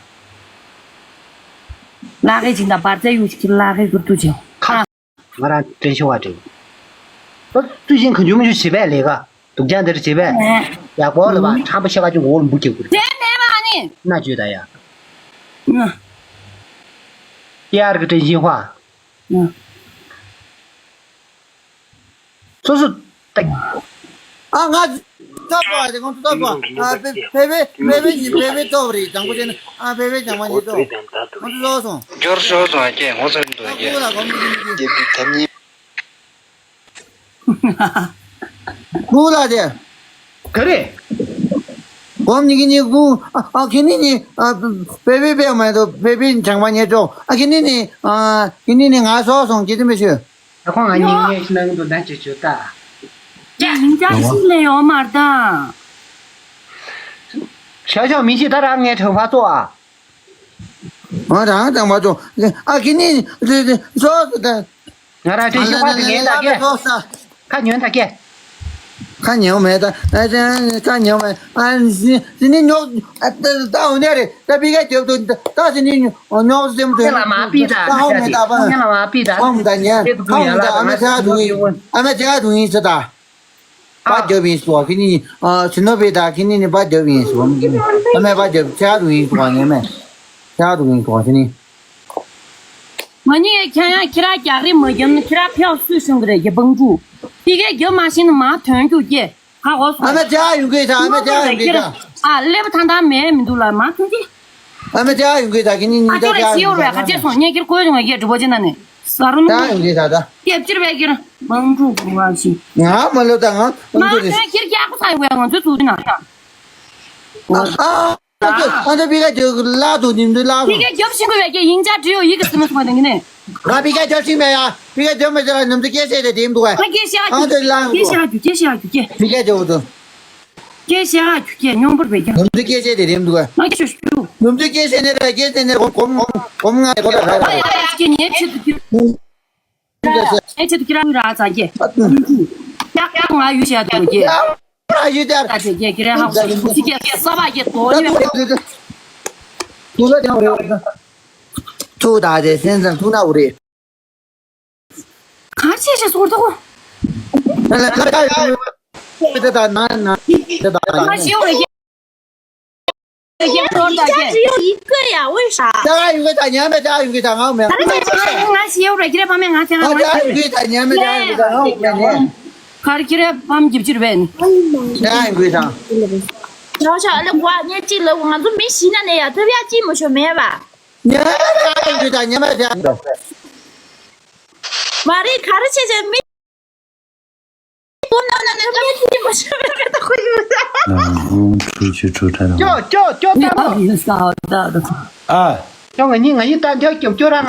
ལ་ཧེ་ཅིག་ད་བར་ཙེ་ཡུ་ཅིག་ལ་ཧེ་གུར་ཏུ་ཅིག་ཁ། ང་རང་དྲན་ཤོག་བ་དྲན། ཨ། 最近 གང་བྱུང་མི་བྱུང་བྱེད་པས་ལས་ཀ་སྡུག་ཅག་འདིར་བྱེད་པས། ཡག་པོ་ལ་བ་ཁྲམ་པ་ཤ་ཁ་ཅུང་འོག་ལ་འབུ་རྒྱག་དགོས་རེད། དེ་མེད་པ་ནི། སྣ་བཅུད་ད་ཡ། ཨ། ཡར་གི་དྲན་ཤིང་ཧྭ། ཨ། སོ་སོ། ཨ། ང་ཚོ་ལྟོས་པ་དེ་ཁོང་ཚོ་ལྟོས་པ། ཨ། བེ་བེ་བེ་བེ་ཉི་བེ་བེ་ལྟོས་པ་རེད། དང་པོ་དེ་ནི། ཨ། བེ་བེ་ཀྱང་མ་ཉི་ལྟོས། ཁོང་ཚོ་ལྟོས་སོང་། འབྱོར་ཤོར་སོང་། ཨ། ཀྱེ་ངོ་ཚ་མི་འདུག་ཨ། ཀྱེ་ཁོང་ལ་གོམ་གྱི་ཀྱེ་ད་ཉི། ཁོང་ལ་དེ། ག་རེ། གོམ་ཉི་གི་ཉི་ཁོང་། ཨ། ཨ། ཁྱེད་ནི་ནི། ཨ། བེ་བེ་བེ་མ་ཡིན་དོ། བེ་བེ་ཆང་མ་ཉེ་ཅོ། ཨ། ཁྱེད་ནི་ནི། ཨ། ཁྱེད་ནི་ནི་ང་སོ་སོང་ཅི་དེ་མི་ཤོད། ད་ཁོང་ང་ཉིན་ངས་ཤི་ནང་དུ་ན་ཅི་ཅོ་ད། ཡིན་ཀྱང་ཤི་ལེ་ཡོང་མར་ད། ཤ་ཤ་མི་ཤི་ད་རང་ངའི་དྲན་པ་ཙོ་ཨ། ང་རང་དྲན་པ་ཙོ། ཨ། ཁྱེད་ནི་སོ་སོ་ད། ང་རང་དྲན་ཤི་པ་དེ་ངས་ད་ཀྱེ། ཁ་ཉོན་ད་ཀྱེ། ཁ་ཉོན་མེད་ད། ཨ། ཁ་ཉོན་མེད། ཨ། ཟི་ནི་ཉོག་ད་འོ་ནས་རེད། ད་པི་ཀ་རྒྱབ་ཏུ་ད་ཟི་ནི་ཉོག་སེམས་དུ་ད་ཧོ་མེད་ད་པ། ཧོ་མེད་ད་ཉན། ཧོ་མེད་ད། ཨ་མ་ཅག་དུ་ཡིན། ཨ་མ་ཅག་དུ་ཡིན་ཟེར་ད། པ་རྒྱབ་ཡིན་ཟེར་བ་ཁྱེད་ནི། ཨ། ཟི་ནོ་པེ་ད་ཁྱེད་ནི་ནི་པ་རྒྱབ་ཡིན་ཟེར་བ་མི་ཁྱེད་ནི། ཨ་མ་པ་རྒྱབ་ཅག་དུ་ཡིན་ཟེར་བ་ཉན་མེད། ཅག་དུ་ཡིན་ཟེར་བ་ཁྱེད་ནི། ང་གཉིས་ཁྱེད་ཡང་ཁྱེད་རང་རྒྱག་རེས་མ་བརྒྱབ་ན་ཁྱེད་རང་ཕེའུ་སུས་སྲུང་གི་རེད། རྒྱ་སྤང་ཕྲུག་དེ་གས་རྒྱབ་མ་ཤེས་ན་མ་ཐོན་རྒྱུ་སྐྱེ། ཧ་གོ་སོང་། ཨ་མ་ཅག་ཡོང་གི་ད། ཨ་མ་ཅག་ཡོང་གི་ད། ཨ། ཀླད་པ་ཐང་ཐང་མེད་མི་འདུག་ལ་མ་ཐོན་གྱི། ཨ་མ་ཅག་ཡོང་གི་ད། ཁྱེད་ནི་ཨ་ཉིད་ཅག་ཅག་ཡོང་གི་ད། ཁ་ཆེ་སོང་། ངས་ཁྱེད་བཀོད་བྱུང་བའི་སྒྲུབ་པོ་ཅི་ན་ནས་ཟ་རུ་ནུ། ཅག་ཡོང་གི་ད་ད། སྐྱབས་ཕྱིར་བའི་ཁྱེད་མང་ཕྲུག་བུ་བ་ཞིག་ང་མ་ལོ་ད་ང་མ་ཐོན་ཁྱེད་རྒྱག་པ་ཚ་ཡོང་བའི་ང་ཚོའི་ཚུགས་ན། ཨ། ཨ། ཨ་ད་པི་ཀ་རྒྱབ་ལག་ཏུ་ཉིན་དུ་ལག་ཏུ། པི་ཀ་རྒྱབ་ཤིང་གི་བས་ཀྱི་ཡིན་ཅག་བྲིས་ཡོད་ཡིག་གི་སི་མི་སོང་བ་དང་གི་ནས། ང་པི་ཀ་རྒྱབ་ཤིང་མེད་ཡ། པི་ཀ་རྒྱབ་མེད་ཅག་ལ་ནམ་དུ་སྐད་བཤད་དེ་དེ་མི་འདུག་བས། ང་སྐད་བཤད་ཨ་རྒྱུ་སྐད་བཤད་ཨ་རྒྱུ་སྐད། པི་ཀ་རྒྱབ་དུ། སྐད་བཤད་ཨ་རྒྱུ་སྐད་སྙོམས་པོར་བས་ཀྱི། ནམ་དུ་སྐད་བཤད་དེ་དེ་མི་འདུག་བས། ང་སྐད་ཤོད་ཤོད། ནམ་དུ་སྐད་བཤད་ནས་ར་སྐད་བཤད་ནས་གོམ་གོམ་གོམ་ང་གོ་ད་ར་ར་ར། སྐད་ཉན་ཆེད་དུ་ཁྱེད། ཨེ་ཆེ་དུ་ཁྱེད་རང་ར་ཙག་གེ། ཡག་ཡག་ང་ཡུལ་བཤད་དུ་གེ། ཨ་ཡུལ་དེར། ཙག་གེ་ཁྱེད་རང་ཧ་གོ་སུ་ཅི་གེ་ས་བ་གེ་དོ་ནི། ཐུག་ལ་ཀྱང་རེད། ཐུག་ད་དེ་སེམས་ཙམ་ཐུག་ན་འུ་རེད། ག་ཅེ་ཅེ་སོར་དོ། ད་ལ་ཁ་ཁ་ཡོད། དེ་ད་ན་ན་དེ་ད་ན། ང་ཞེ་བ་གེ། 只有一个呀，为啥？ ད་ཡོང་གི་ད་ཉན་མེད། ད་ཡོང་གི་ད་ང་མེད། ང་ཞེ་བ་རེད། ཁྱེད་རང་ཕ་མེད་ང་ཚེ་ང་ད་ཡོང་གི་ད་ཉན་མེད། ད་ཡོང་གི་ད་ང་མེད་ནས། ག་རེ་ཁྱེད་རང་ཕམ་རྒྱབ་ཕྱིར་བས་ནི། ད་ཡོང་གི་ད། ཆའོ་ཆའོ་ཨ་ལེ་ཀོ་ཨ་ཉེ་གཅིག་ལ་ང་ཚོ་མི་ཤི་ན་ནས་ཡ་ཐབས་ཡ་གཅིག་མ་ཤོ་མེད་པ། ཉན་མེད། ད་ཡོང་གི་ད་ཉན་མེད་ད། མ་རེད། ག་རེ་བྱས་བྱས་མི། ཨོཾ་ཁྲུ་ཆུ་ཁྲུ་ཁྲ་ཨ། ཁྱོད་ང་གཉིས་ང་གཉིས་ད་འདྲ་སྐྱོབ་སྐྱོབ་ར་ང་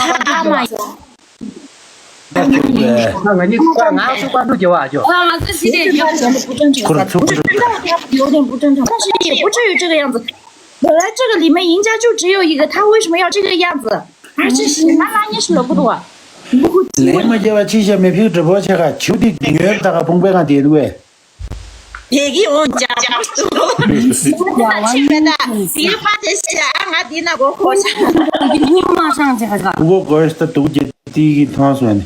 ང་གཉིས་ང་ཚོ་པ་འགྲོ་རྒྱུ་བ་ཁྱོད། 有点不正常，但是也不至于这个样子。本来这个里面赢家就只有一个，他为什么要这个样子？而且是那那你是轮不到啊。 ལན་མ་རྒྱབ་པ་ཅི་བྱ་མི་ཕིག་གྲི་པོ་ཆེ་ཁ་ཆུ་དེ་ཉོས་ད་ག་ཕུང་པའི་ཁ་དེ་དུ་བས། དེ་གི་འོང་ཅག་ཅག་ཏུ། ད་ཆི་མེད་ད། དེ་པ་དེ་ཤི་ཨ་ང་དེ་ན་གོ་ཁོ་ཤ། ཉི་མ་ཤང་ཅེ་ཁ་ཁ། ཕུ་གོ་གོ་ཤ་ད་དུག་ཅེ་དེ་གི་ཐང་སོང་ནི།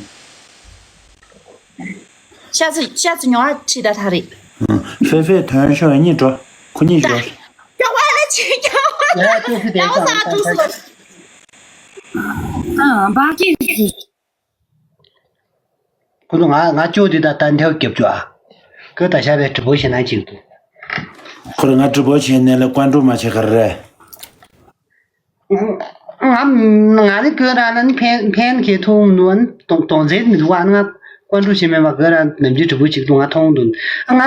ཤ་ཚི་ཤ་ཚི་ཉོ་ཨ་ཁྲི་ད་ཐ་རེད། ཧྥེ་ཧྥེ་ཐོན་ཤོག་གཉིས་འགྲོ། ཁོ་གཉིས་འགྲོ། ཀྱ་ཝ་ལ་ཆི་ཀྱ་ཝ་ལ་ཀྱ་ཝ་ས་ཏུ་སོ། ཨ་བ་ཀི་ཀི། ཁོ་ཚོ་ང་ང་ཅོ་དེ་ད་ད་འདེའུ་རྒྱབ་ཅོ་ཨ། ཁོ་ད་ཤ་བའི་གྲི་པོ་ཞེ་ན་ཅིག་འདུག་ཁོ་རང་ང་གྲི་པོ་ཞེ་ནས་ལ་ཀོན་ཀྲུ་མ་ཆེ་ག་རེ། ང་ང་ནི་ཁོ་རང་ལ་ནི་ཕན་ཕན་གྱི་མཐོང་ནུ་ཨ་ནི་དོང་དོང་ཚེ་མི་འདུག་ཨ་ནི་ང་ཀོན་ཀྲུ་ཞེ་མེད་པ་ཁོ་རང་ནམ་རྒྱུན་གྲི་པོ་ཅིག་འདུག་ང་མཐོང་འདུག་ཨ་ང་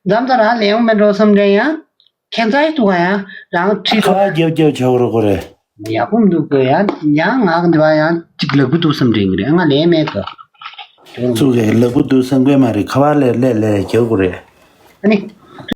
འཛམ་ད་རང་ལེའུ་མེད་འགྲོ་བསམ་དྲན་ཡང་། ཁྱད་མཚར་ཞིག་འདུག་ག་ཡང་རང་ཁྲིད། ཁ་བ་རྒྱབ་རྒྱབ་བྱ་བ་རོ་ཁོ་རེ། ཡག་པོ་མི་འདུག་གི་ཡང་ཡང་ང་གི་འདི་བ་ཡང་ཅིག་ལབ་གི་འདུག་བསམ་དྲན་གི་རེད་ང་ལན་མེད་གི། ཚུགས་གི་ལབ་གི་འདུག་བསམ་གི་མ་རེད། ཁ་བ་ལས་ལས་ལས་རྒྱབ་གི་རེད། ཨ་ནི།